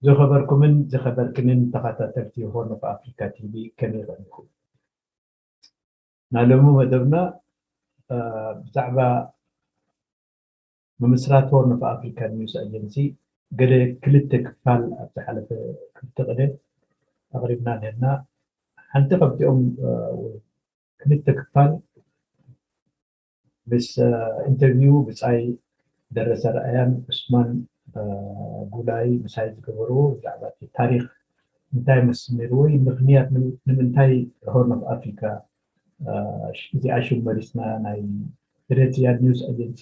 ዝኸበርኩምን ዝኸበርክንን ተኸታተልቲ ሆርን ኦፍ ኣፍሪካ ቲቪ፣ ከመይ ቀኒኹም? ናይ ሎሚ መደብና ብዛዕባ ምምስራት ሆርን ኦፍ ኣፍሪካ ኒውስ ኣጀንሲ ገለ ክልተ ክፋል ኣብ ዝሓለፈ ክልተ ቅደ ኣቕሪብና ነርና። ሓንቲ ካብቲኦም ክልተ ክፋል ምስ ኢንተርቪው ብጻይ ደረሰ ረኣያን ዑስማን ጉላይ ምሳይ ዝገበርዎ ብዛዕባ እቲ ታሪኽ እንታይ መስምር ወይ ምኽንያት ንምንታይ ሆርን ኦፍ ኣፍሪካ እዚኣ ሽም መሪፅና ናይ ኤሪትሪያን ኒውስ ኣጀንሲ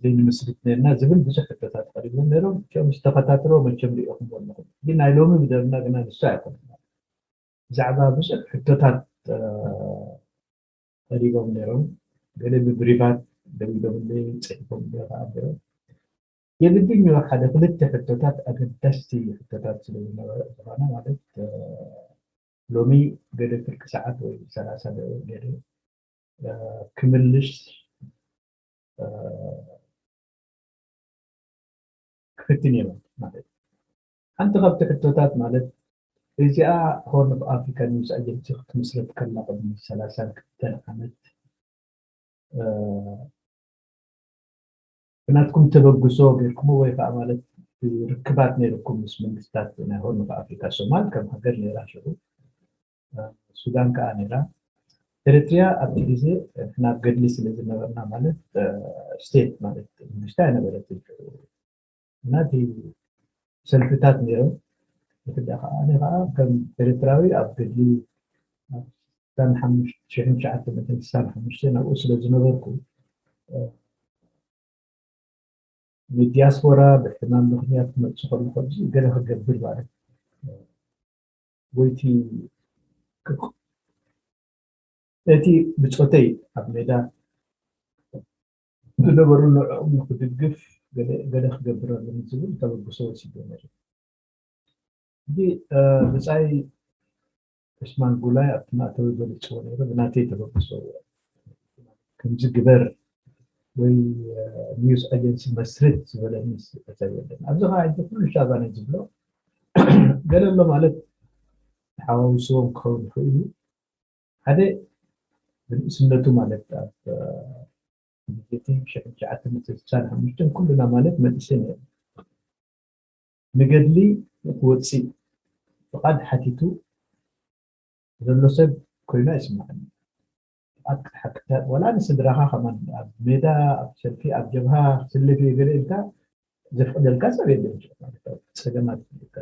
ዘይንምስርት ነርና ዝብል ብዙሕ ሕቶታት ቀሪቦም ነይሮም። እቲኦም ዝተኸታተልዎ መቸም ሪኢኹምዎ ኣለኹም። ግን ናይ ሎሚ መደብና ግና ንሱ ኣይኮነን። ብዛዕባ ብዙሕ ሕቶታት ቀሪቦም ነይሮም። ገለ ብብሪቫት ደዊሎምለይ፣ ፅሒፎምለይ ከዓ ነይሮም። የግድን እዩ ሓደ ክልተ ሕቶታት ኣገዳስቲ ሕቶታት ስለ ዝነበረ ዝኾነ ማለት ሎሚ ገለ ፍርቂ ሰዓት ወይ ሰላሳ ደቂቕ ገለ ክምልሽ ክፍትን እየ ማለት እዩ። ሓንቲ ካብቲ ሕቶታት ማለት እዚኣ ሆርን ኦፍ ኣፍሪካ ኒውስ ኣጀንሲ ክትምስረት ከላ ቅድሚ ሰላሳን ክልተን ዓመት ብናትኩም ተበግሶ ጌርኩሞ ወይ ከዓ ማለት ርክባት ነይርኩም ምስ መንግስታት ናይ ሆርን ኦፍ ኣፍሪካ? ሶማል ከም ሃገር ነይራ ሽዑ፣ ሱዳን ከዓ ነይራ። ኤርትሪያ ኣብቲ ግዜ ንሕና ኣብ ገድሊ ስለ ዝነበርና ማለት ስቴት ማለት መንግስቲ ኣይነበረትን ሽዑ። እና እቲ ሰልፍታት ነይሮም። ብፍላይ ከዓ ኣነ ከዓ ከም ኤርትራዊ ኣብ ገድሊ ኣብ ሽሕን ትሽዓተ ሚእትን ስሳን ሓሙሽተን ኣብኡ ስለ ዝነበርኩ ንዲያስፖራ ብሕማም ምኽንያት ክመፅእ ከሎ ከምዚ ገለ ክገብር ማለት ወይቲ እቲ ብፆተይ ኣብ ሜዳ ዝነበሩ ንዕኦም ንክድግፍ ገለ ክገብር ኣለኒ ዝብል ተበግሶ ወሲደ ነይረ። ሕጂ ብፃይ ዑስማን ጉላይ ኣብቲ ማእተዊ ገሊፅዎ ነይሩ። ብናተይ ተበግሶ ከምዚ ግበር ወይ ኒውስ ኣጀንሲ መስርት ዝበለኒ ሰብ የለን። ኣብዚ ከዓ ሕጂ ኩሉ ሻባና ዝብሎ ገለ ኣሎ ማለት ተሓዋዊስዎም ክኸውን ይኽእል እዩ። ሓደ ብንእስነቱ ማለት ኣብ ሚእቲ ሽሕን ትሽዓተ ሚእትን ስሳን ሓሙሽተን ኩልና ማለት መንእሰይ ነይሩ። ንገድሊ ክወፅእ ፍቓድ ሓቲቱ ዘሎ ሰብ ኮይኑ ኣይስማዕን። ፍቓድ ክትሓክታ ወላ ንስድራኻ ከማን ኣብ ሜዳ ኣብ ሰልፊ ኣብ ጀብሃ ክስልፍ እየ ገለ ኢልካ ዘፍቅደልካ ሰብ የለን። ማለት ኣብ ፀገማት ይፍልካ።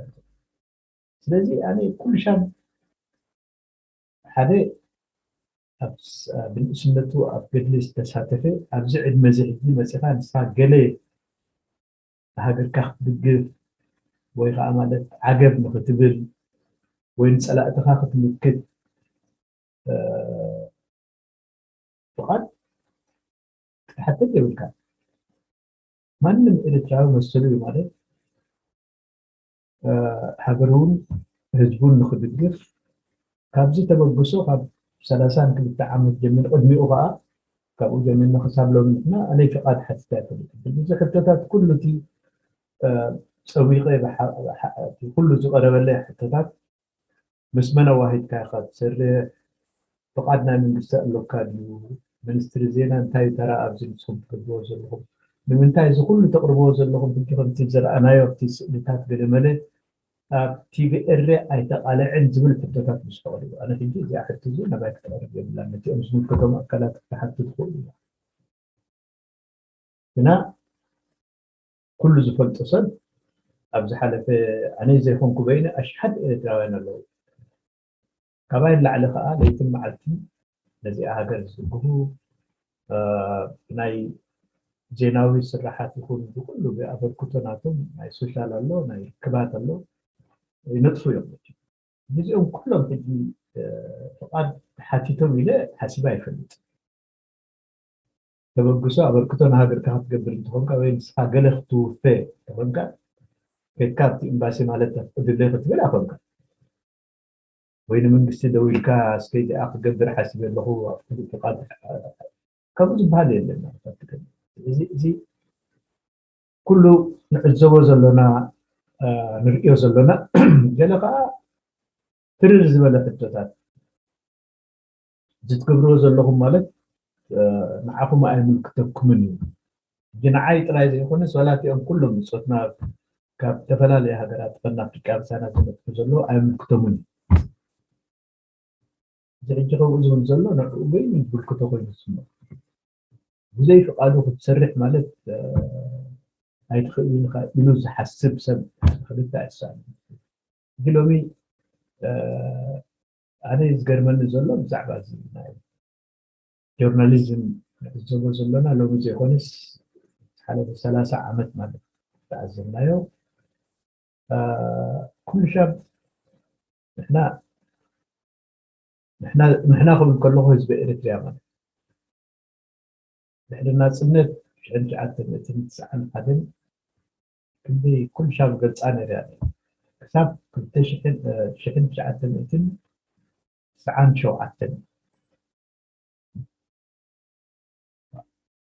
ስለዚ ኣነ ኩሉ ሻም ሓደ ኣብ ብንእስነቱ ኣብ ገድሊ ዝተሳተፈ ኣብዚ ዕድመ እዚ ሕጂ መፂኻ ንስኻ ገለ ሃገርካ ክትድግፍ ወይ ከዓ ማለት ዓገብ ንክትብል ወይ ንፀላእትኻ ክትምክት ፍቓድ ክትሓትት የብልካ። ማንም ኤርትራዊ መሰሉ እዩ ማለት ሃገሩን ህዝቡን ንክድግፍ ካብዚ ተበግሶ ካብ ሰላሳን ክልተ ዓመት ጀሚሩ ቅድሚኡ ከዓ ካብኡ ጀሚርና ክሳብ ሎሚ ንሕና ኣነይ ፍቓድ ሓቲተ ኣይፈልጥን። ብዙሕ ሕቶታት ኩሉ እቲ ፀዊቐ ኩሉ ዝቀረበለይ ሕቶታት ምስ መን ኣዋሂድካ ኢኻ ትሰርሕ? ፍቓድ ናይ መንግስቲ ኣሎካ ድዩ? ሚኒስትሪ ዜና እንታይ ተራ ኣብዚ ንስኹም ትገብርዎ ዘለኹም? ንምንታይ እዚ ኩሉ ተቕርብዎ ዘለኹም ሕጂ ከምቲ ዝረኣናዮ ኣብቲ ስእልታት ገለመለ ኣብ ቲቪ ኤረ ኣይተቓልዕን ዝብል ሕቶታት ምስ ተቐሪቡ ኣነ ሕጂ እዚኣ ሕቶ እዚ ናባይ ክትቐርብ የብላን። ነቲኦም ዝምልከቶም ኣካላት ክትሓቱ ትኽእሉ ኢና። ግና ኩሉ ዝፈልጦ ሰብ ኣብ ዝሓለፈ ኣነ ዘይኮንኩ በይነ ኣሽሓት ኤርትራውያን ኣለዉ ካባይ ንላዕሊ ከዓ ለይትን መዓልትን ነዚኣ ሃገር ዝድግፉ ብናይ ዜናዊ ስራሓት ይኹን ብኩሉ ብኣበርክቶ ናቶም ናይ ሶሻል ኣሎ ናይ ርክባት ኣሎ ይነጥፉ እዮም። እዚኦም ኩሎም ሕጂ ፍቓድ ሓቲቶም ኢለ ሓሲበ ኣይፈልጥ። ተበግሶ ኣበርክቶ ንሃገርካ ክትገብር እንተኾንካ ወይ ንስኻ ገለ ክትውፈ እንተኾንካ ከድካ ኣብቲ ኤምባሲ ማለት ተፍቅድለይ ክትብል ኣይኮንካ ወይ ንመንግስቲ ደዊልካ እስከ እዚኣ ክገብር ሓሲበ ኣለኹ ኣብ ፍቓድ ከምኡ ዝበሃል የለን። እዚ ኩሉ ንዕዘቦ ዘሎና፣ ንርእዮ ዘሎና፣ ገለ ከዓ ትርር ዝበለ ሕቶታት። እዚ ትገብርዎ ዘለኹም ማለት ንዓኹም ኣይምልክተኩምን እዩ። ሕጂ ንዓይ ጥራይ ዘይኮነስ ዋላ እቲኦም ኩሎም ብጾትና ካብ ዝተፈላለየ ሃገራት፣ ኮነ ኣፍሪቃ ምሳና ዝመጽኡ ዘለዉ ኣይምልክቶምን እዩ። እዚ ሕጂ ከምኡ ዝብል ዘሎ ንዕኡ በይኑ ዝምልክቶ ኮይኑ ዝስምዖ። ብዘይ ፍቓዱ ክትሰርሕ ማለት ኣይትኽእልን ኢኻ ኢሉ ዝሓስብ ሰብ ክልተ ኣይሳነ። ሕጂ ሎሚ ኣነ ዝገርመኒ ዘሎ ብዛዕባ እዚ ናይ ጆርናሊዝም ንዕዘቦ ዘሎና ሎሚ ዘይኮነስ ሓለፈ ሰላሳ ዓመት ማለት ተዓዘብናዮ። ኩሉ ሻብ ንሕና ንሕና ክብል ከለኹ ህዝቢ ኤርትርያ ማለት ድሕሪ ናፅነት ሽሕን ትሽዓተ ሚእትን ትስዓን ሓደን ክንዲ ኩሉ ሻብ ገልፃ ነይራ ክሳብ ክልተ ሽሕን ትሽዓተ ሚእትን ትስዓን ሸውዓተን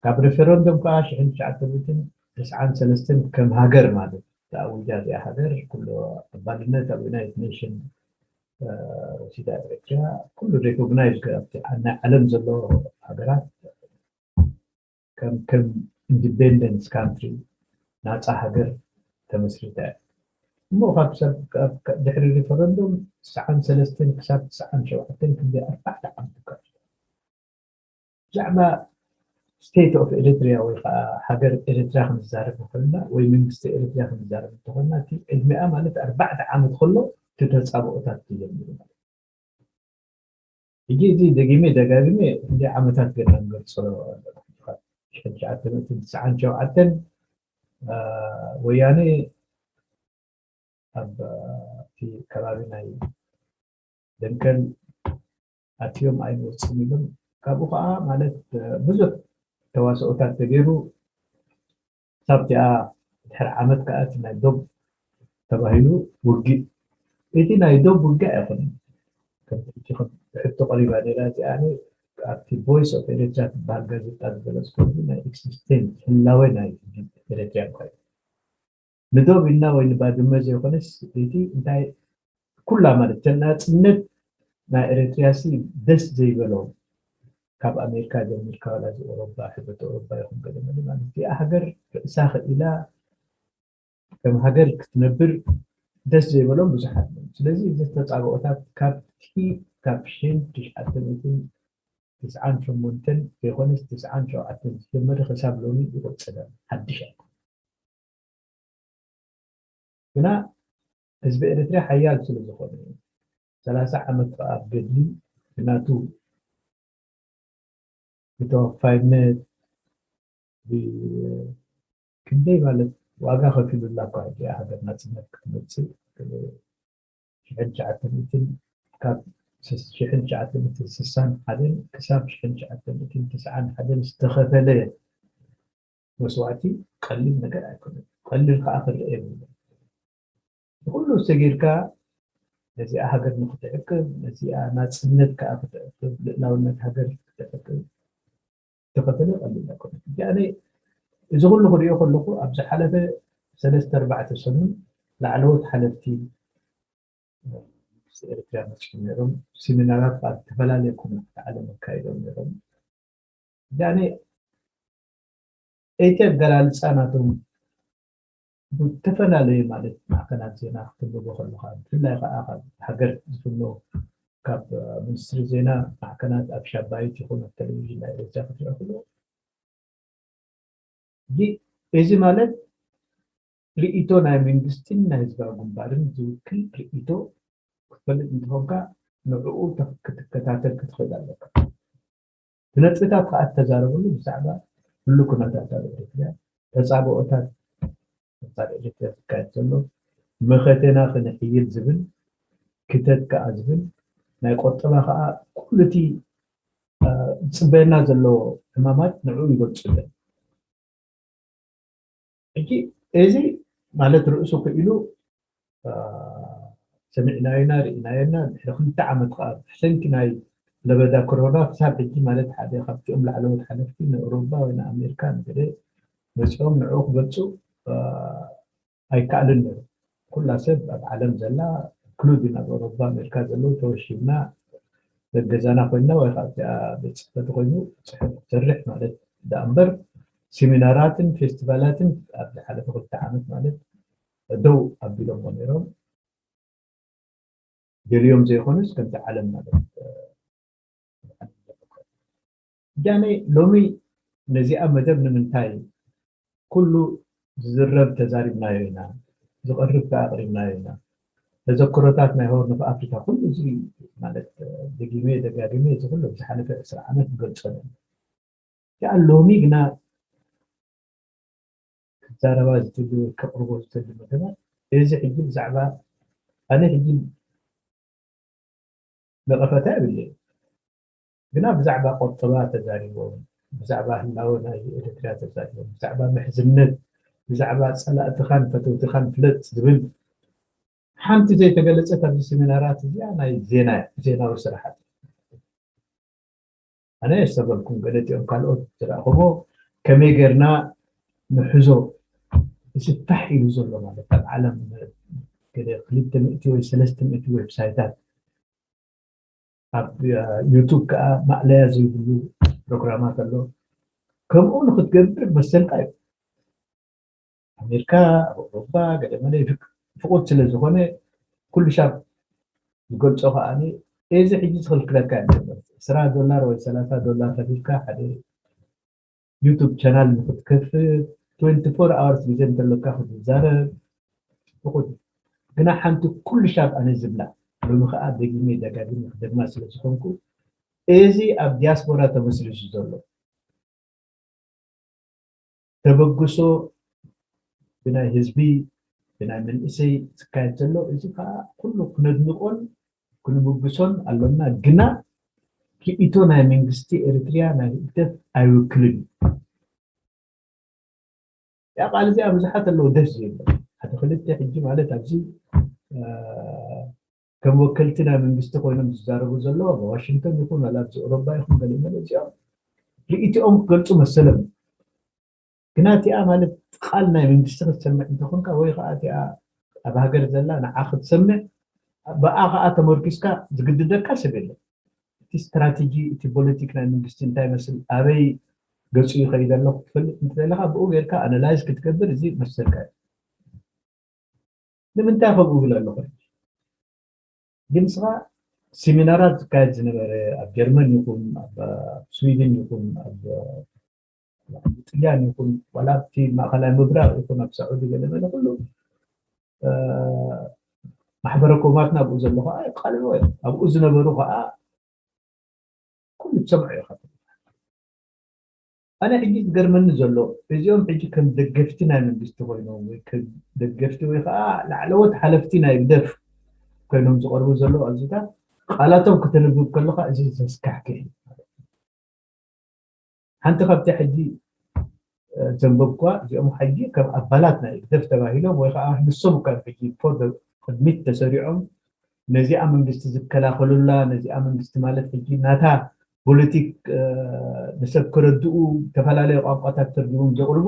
ካብ ሬፈረንደም ከዓ ሽሕን ትሽዓተ ሚእትን ትስዓን ሰለስተን ከም ሃገር ማለት ተኣዊጃ እዚኣ ሃገር ኩሉ ኣባልነት ኣብ ዩናይትድ ኔሽን ወሲዳ ኤርትራ ኩሉ ሬኮግናይዝ ናይ ዓለም ዘሎ ሃገራት ከም ከም ኢንዲፔንደንስ ካንትሪ ናፃ ሃገር ተመስሪታ እያ። እሞ ካብ ሰብ ድሕሪ ሪፈረንዱም ትስዓን ሰለስተን ክሳብ ትስዓን ሸውዓተን ክንዲ ኣርባዕተ ዓመት ይካል ብዛዕባ ስቴት ኦፍ ኤሪትሪያ ወይ ከዓ ሃገር ኤሪትሪያ ክንዛረብ እንተኮልና ወይ መንግስቲ ኤሪትሪያ ክንዛረብ እንተኮልና እቲ ዕድሚኣ ማለት ኣርባዕተ ዓመት ከሎ እቲ ተፃብኦታት ትጀምሩ ማለት ሕጂ እዚ ደጊመ ደጋጊመ እንደ ዓመታት ገና ንገልፆ ሽሕን ትሽዓተ ሚእትን ትስዓን ሸውዓተን ወያነ ኣብ እቲ ከባቢ ናይ ደንከል ኣትዮም ኣይንወፅን ኢሎም ካብኡ ከዓ ማለት ብዙሕ ተዋስኦታት ተገይሩ ክሳብ እቲኣ ድሕሪ ዓመት ከዓ እቲ ናይ ዶብ ተባሂሉ ውግእ እቲ ናይ ዶብ ውግእ ኣይኮነን ብሕቶ ቀሪባ ነራ እዚኣ ኣብቲ ቮይስ ኦፍ ኤሪትሪያ ትበሃል ጋዜጣ ዝገለፅኩ ናይ ኤክሲስቴንስ ህላወ ናይ ኤሪትሪያ ኮይኑ ንዶብ ኢልና ወይ ንባድመ ዘይኮነስ እቲ እንታይ ኩላ ማለት ናፅነት ናይ ኤሪትሪያ ሲ ደስ ዘይበሎም ካብ ኣሜሪካ ጀሚርካ ዋላ እዚ ኦሮባ ሕብረት ኦሮባ ይኹን ገለ መለ ማለት እዚኣ ሃገር ርእሳ ክኢላ ከም ሃገር ክትነብር ደስ ዘይበሎም ብዙሓት እዮም ስለዚ እዚ ተፃብኦታት ካብቲ ካብ ሽን ትሽዓተ ሚእትን ትስዓን ሸሞንተን ዘይኮነስ ትስዓን ሸውዓተን ዝጀመረ ክሳብ ሎሚ ይቆፅር ኣሎ ሓድሽ ኣይኮነ ግና ህዝቢ ኤርትራ ሓያል ስለ ዝኾነ ሰላሳ ዓመት ከዓ ገድሊ ብናቱ ብተወፋይነት ክንደይ ማለት ዋጋ ከፊሉላ እኳ እያ ሃገር ናፅነት ክትመፅእ ሽሕን ትሽዓተ ሚእትን ካብ ሽሕን ትሽዓተ ሚእትን ስሳን ሓደን ክሳብ ሽሕን ትሽዓተ ሚእትን ትስዓን ሓደን ዝተኸፈለ መስዋእቲ ቀሊል ነገር ኣይኮነን። ቀሊል ከዓ ክረአ የብሉን። ብኩሉ ሰጊርካ ነዚኣ ሃገር ንክትዕቅብ፣ ነዚኣ ናፅነት ከዓ ክትዕቅብ፣ ልእላውነት ሃገር ክትዕቅብ ዝተኸፈለ ቀሊል ኣይኮነን። እዚ ኣነ እዚ ኩሉ ክሪኦ ከለኹ ኣብ ዝሓለፈ ሰለስተ ኣርባዕተ ሰሙን ላዕለዎት ሓለፍቲ ኤርትራ መፅኦም ነይሮም። ሲሚናራት ኣብ ዝተፈላለየ ኩርናዓት ዓለም ኣካይዶም ነይሮም። ያኔ እቲ ኣገላልፃ ናቶም ብተፈላለየ ማለት ማዕከናት ዜና ክትንብቦ ከለካ ብፍላይ ከዓ ካብ ሃገር ዝፍኖ ካብ ሚኒስትሪ ዜና ማዕከናት ኣብ ሻባይት ይኹን ኣብ ቴሌቪዥን ናይ ኤርትራ ክትርኢ ከሎ እዚ ማለት ርኢቶ ናይ መንግስትን ናይ ህዝባዊ ግንባርን ዝውክል ርኢቶ ክትፈልጥ እንትኾንካ ንዕኡ ክትከታተል ክትኽእል ኣለካ። ብነጥብታት ከዓ እተዛረበሉ ብዛዕባ ኩሉ ኩነታት ኣብ ኤርትራ ተፃብኦታት ኣንፃር ኤርትራ ዝካየድ ዘሎ መኸተና ክንሕይል ዝብል ክተት ከዓ ዝብል ናይ ቆጠባ ከዓ ኩሉ እቲ ዝፅበየና ዘሎ ዕማማት ንዕኡ ይገልፁ ኣለዉ። ሕጂ እዚ ማለት ርእሱ ክኢሉ ሰሚዕናዮና ርኢናዮና ድሕሪ ክልተ ዓመት ከዓ ብሰንኪ ናይ ለበዳ ኮሮና ክሳብ ሕጂ ማለት ሓደ ካብቲኦም ላዕለዎት ሓለፍቲ ንእውሮባ ወይ ንኣሜሪካ ንገለ መፂኦም ንዕኡ ክገልፁ ኣይከኣልን ነይሩ። ኩላ ሰብ ኣብ ዓለም ዘላ ክሉድ ናብ ኣውሮፓ ኣሜሪካ ዘለዉ ተወሺብና ገዛና ኮይንና ወይ ከዓ እዚኣ ቤት ፅሕፈት ኮይኑ ፅሑፍ ትሰርሕ ማለት ደኣ እምበር፣ ሴሚናራትን ፌስቲቫላትን ኣብ ዝሓለፈ ክልተ ዓመት ማለት ደው ኣቢሎሞ ነይሮም። ደልዮም ዘይኮኑስ ከምቲ ዓለም ማለት ጃነይ ሎሚ ነዚኣ መደብ ንምንታይ ኩሉ ዝዝረብ ተዛሪብናዮ ኢና፣ ዝቐርብ ከኣ ኣቕሪብናዮ ኢና። ተዘክሮታት ናይ ሆርን ኦፍ ኣፍሪካ ኩሉ እዚ ማለት ደጊመ ደጋግመ እዚ ኩሉ ዝሓለፈ ዕስራ ዓመት ዝገልጾ ነበር። ያ ሎሚ ግና ክዛረባ ዝደሊ ወይ ከቕርቦ ዝደሊ መደባት እዚ ሕጂ ብዛዕባ ኣነ ሕጂ ነቐፈታ የብለይ ግና ብዛዕባ ቆጠባ ተዛሪቦም፣ ብዛዕባ ህላወ ናይ ኤርትራ ተዛሪቦም፣ ብዛዕባ ምሕዝነት፣ ብዛዕባ ጸላእትኻን ፈተውትኻን ፍለጥ ዝብል ሓንቲ ዘይተገለጸት ኣብዚ ሴሚናራት እዚኣ ናይ ዜና ዜናዊ ስራሓት ኣነ የሰበልኩም ገለቲኦም ካልኦት ዝረእኹሞ ከመይ ጌርና ንሕዞ እዚ ፋሕ ኢሉ ዘሎ ማለት ኣብ ዓለም ገለ ክልተ ሚእቲ ወይ ሰለስተ ሚእቲ ዌብሳይታት ኣብ ዩቱብ ከዓ ማእለያ ዘይብሉ ፕሮግራማት ኣሎ። ከምኡ ንክትገብር መሰልካ እዩ። ኣሜሪካ ኣብ ኣውሮፓ ገለመለ ፍቁድ ስለ ዝኾነ ኩሉ ሻብ ዝገልፆ ከዓ እዚ ሕጂ ዝኽልክለካ እዩ። ዕስራ ዶላር ወይ ሰላሳ ዶላር ከፊልካ ሓደ ዩቱብ ቻናል ንክትከፍት ትዌንቲ ፎር ኣወርስ ግዜ እንተለካ ክትዛረብ ፍቁድ እዩ። ግና ሓንቲ ኩሉ ሻብ ኣነ ዝብላ ሎሚ ከዓ ደጊመ ደጋጊመ ክደግማ ስለ ዝኾንኩ እዚ ኣብ ዲያስፖራ ተመስሪቱ ዘሎ ተበግሶ ብናይ ህዝቢ ብናይ መንእሰይ ዝካየድ ዘሎ እዚ ከዓ ኩሉ ክነድንቆን ክንብግሶን ኣሎና። ግና ርእይቶ ናይ መንግስቲ ኤርትርያ ናይ ህግደፍ ኣይውክልን እዩ። ያ ቃል እዚኣ ብዙሓት ኣለዉ ደስ ዝብል ሓደ ክልተ ሕጂ ማለት ኣብዚ ከም ወከልቲ ናይ መንግስቲ ኮይኖም ዝዛረቡ ዘለዉ ኣብ ዋሽንግተን ይኹን ዋላ ኣብዚ ኤውሮባ ይኹን ገለ መለ እዚኦም ርእይትኦም ክገልፁ መሰሎም። ግና እቲኣ ማለት ቃል ናይ መንግስቲ ክትሰምዕ እንተኾንካ ወይ ከዓ እቲኣ ኣብ ሃገር ዘላ ንዓ ክትሰምዕ ብኣ ከዓ ተመርኪስካ ዝግድደካ ሰብ የለን። እቲ ስትራቴጂ እቲ ፖለቲክ ናይ መንግስቲ እንታይ መስል ኣበይ ገፁ ይኸይድ ኣሎ ክትፈልጥ እንተለካ ብኡ ጌርካ ኣናላይዝ ክትገብር እዚ መሰልካ እዩ። ንምንታይ ከምኡ ይብል ኣለኹ? ግን ንስኻ ሴሚናራት ዝካየድ ዝነበረ ኣብ ጀርመን ይኹን ኣብ ስዊድን ይኹን ኣብ ጥልያን ይኹን ዋላ ኣብቲ ማእኸላይ ምብራቕ ይኹን ኣብ ሳዑዲ ገለመለ ኩሉ ማሕበረ ኮማትና ኣብኡ ዘሎ ከዓ የቃልዎ እዮም። ኣብኡ ዝነበሩ ከዓ ኩሉ ትሰምዖ ኢኻ። ኣነ ሕጂ ዝገርመኒ ዘሎ እዚኦም ሕጂ ከም ደገፍቲ ናይ መንግስቲ ኮይኖም ወይ ከም ደገፍቲ ወይ ከዓ ላዕለዎት ሓለፍቲ ናይ ህግደፍ ኮይኖም ዝቐርቡ ዘለዉ ኣብዚታት ቃላቶም ከተንብብ ከለካ እዚ ዘስካሕክሕ እዩ። ሓንቲ ካብቲ ሕጂ ዘንበብኳ እዚኦም ሕጂ ከም ኣባላት ናይ ህግደፍ ተባሂሎም ወይ ከዓ ንሶም እኳ ሕጂ ቅድሚት ተሰሪዖም ነዚኣ መንግስቲ ዝከላኸሉላ ነዚኣ መንግስቲ ማለት ሕጂ ናታ ፖለቲክ ንሰብ ክረድኡ ዝተፈላለዩ ቋንቋታት ተርጉሞም ዘቕርቡ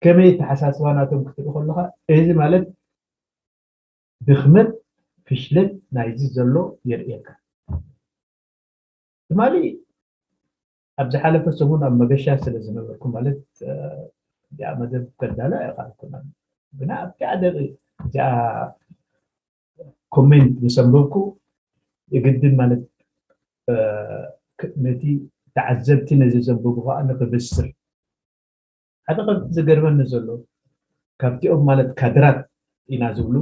ከመይ ተሓሳስባ ናቶም ክትርኢ ከለካ እዚ ማለት ድኽመት ፍሽለት ናይዚ ዘሎ የርእየካ። ትማሊ ኣብ ዝሓለፈ ሰሙን ኣብ መገሻ ስለ ዝነበርኩ ማለት እዚኣ መደብ ከዳላ ኣይቃልኩና ግና ኣብቲ ሓደ እዚኣ ኮሜንት ምስ ኣንበብኩ የግድን ማለት ነቲ ተዓዘብቲ ነዚ ዘንብቡ ከዓ ንክብስር ሓደ ካብ ዝገርመኒ ዘሎ ካብቲኦም ማለት ካድራት ኢና ዝብሉ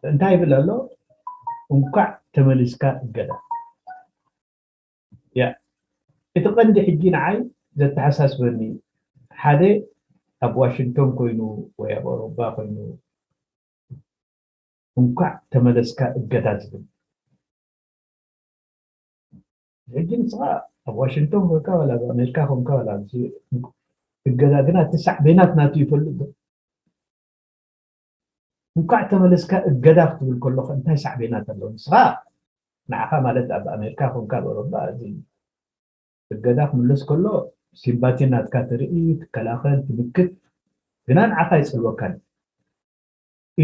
እንታይ ይብል ኣሎ እንኳዕ ተመሊስካ እገዳ ያ እቲ ቀንዲ ሕጂ ንዓይ ዘተሓሳስበኒ ሓደ ኣብ ዋሽንግቶን ኮይኑ ወይ ኣብ ኣውሮባ ኮይኑ እንኳዕ ተመለስካ እገዳ ዝብል ሕጂ ንስኻ ኣብ ዋሽንግቶን ኮንካ ዋላ ኣብ ኣሜሪካ ኮንካ ዋላ እገዳ ግና እቲ ሳዕቤናት ናቱ ይፈልጥ ዶ እንኳዕ ተመለስካ እገዳ ክትብል ከለካ እንታይ ሳዕቤናት ኣለዎ ንስኻ ንዓኻ ማለት ኣብ ኣሜሪካ ኮንካ ኣብ ኣውሮባ እዚ እገዳ ክምለስ ከሎ ሲምባቲ ናትካ ትርኢ ትከላኸል ትምክት ግና ንዓኻ ይፅልወካን።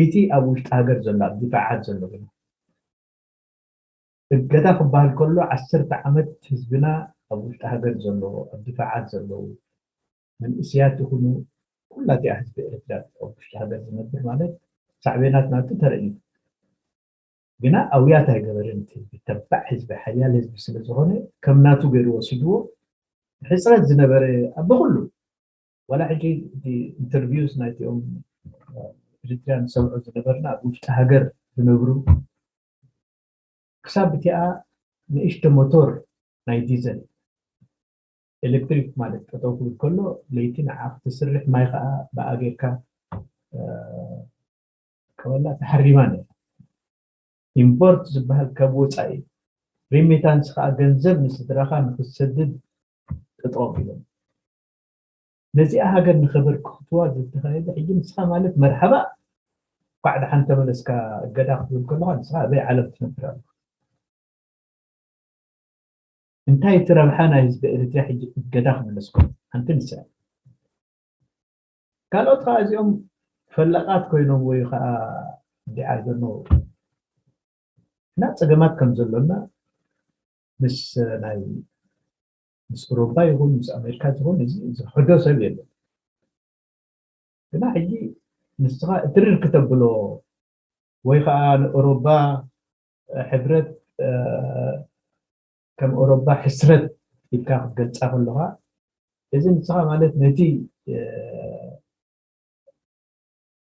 እቲ ኣብ ውሽጢ ሃገር ዘሎ ኣብ ድፋዓት ዘሎ ግና እገዳ ክበሃል ከሎ ዓሰርተ ዓመት ህዝብና ኣብ ውሽጢ ሃገር ዘለዎ ኣብ ድፋዓት ዘለዉ መንእስያት ይኹኑ ኩላቲኣ ህዝቢ ኤርትራ ኣብ ውሽጢ ሃገር ዝነብር ማለት ሳዕቤናት ናቱ ተረእዩ። ግና ኣውያት ኣይገበርን። እቲ ተባዕ ህዝቢ ሓያል ህዝቢ ስለ ዝኾነ ከም ናቱ ገይሩ ወሲድዎ። ሕፅረት ዝነበረ ኣብ ብኩሉ ዋላ ሕጂ እቲ ኢንተርቪውስ ናይቲኦም ኤሪትርያን ሰምዑ ዝነበርና ኣብ ውሽጢ ሃገር ዝነብሩ ክሳብ እቲኣ ንእሽቶ ሞቶር ናይ ዲዘል ኤሌክትሪክ ማለት ጠጠው ክብል ከሎ ለይቲ ንዓ ክትስርሕ ማይ ከዓ ብኣ ጌርካ ቀበላ ተሓሪማ ነራ። ኢምፖርት ዝበሃል ካብ ወፃኢ ሪሚታንስ ከዓ ገንዘብ ንስድራኻ ንክትሰድድ ጠጠው ኣቢሎም ነዚኣ ሃገር ንኸበርክትዋ ዝተኻየደ ሕጂ ንስኻ ማለት መርሓባ ኳዕ ደሓን ተመለስካ እገዳ ክትብል ከለኻ ንስኻ ኣበይ ዓለም ትነብር ኣለኻ እንታይ እቲ ረብሓ ናይ ህዝቢ ኤርትራ ሕጂ እገዳ ክምለስኩም ሓንቲ ንሳ ካልኦት ከዓ እዚኦም ፈላቃት ኮይኖም ወይ ከዓ እንዲዓ ዘኖ እና ፀገማት ከም ዘሎና ምስ ናይ ምስ ኤሮፓ ይኹን ምስ ኣሜሪካ ዝኹን እዚ ዝሕዶ ሰብ የለን ግና ሕጂ ንስኻ እትርር ክተብሎ ወይ ከዓ ንኤሮፓ ሕብረት ከም ኤሮፓ ሕስረት ኢልካ ክትገልፃ ከለኻ እዚ ንስኻ ማለት ነቲ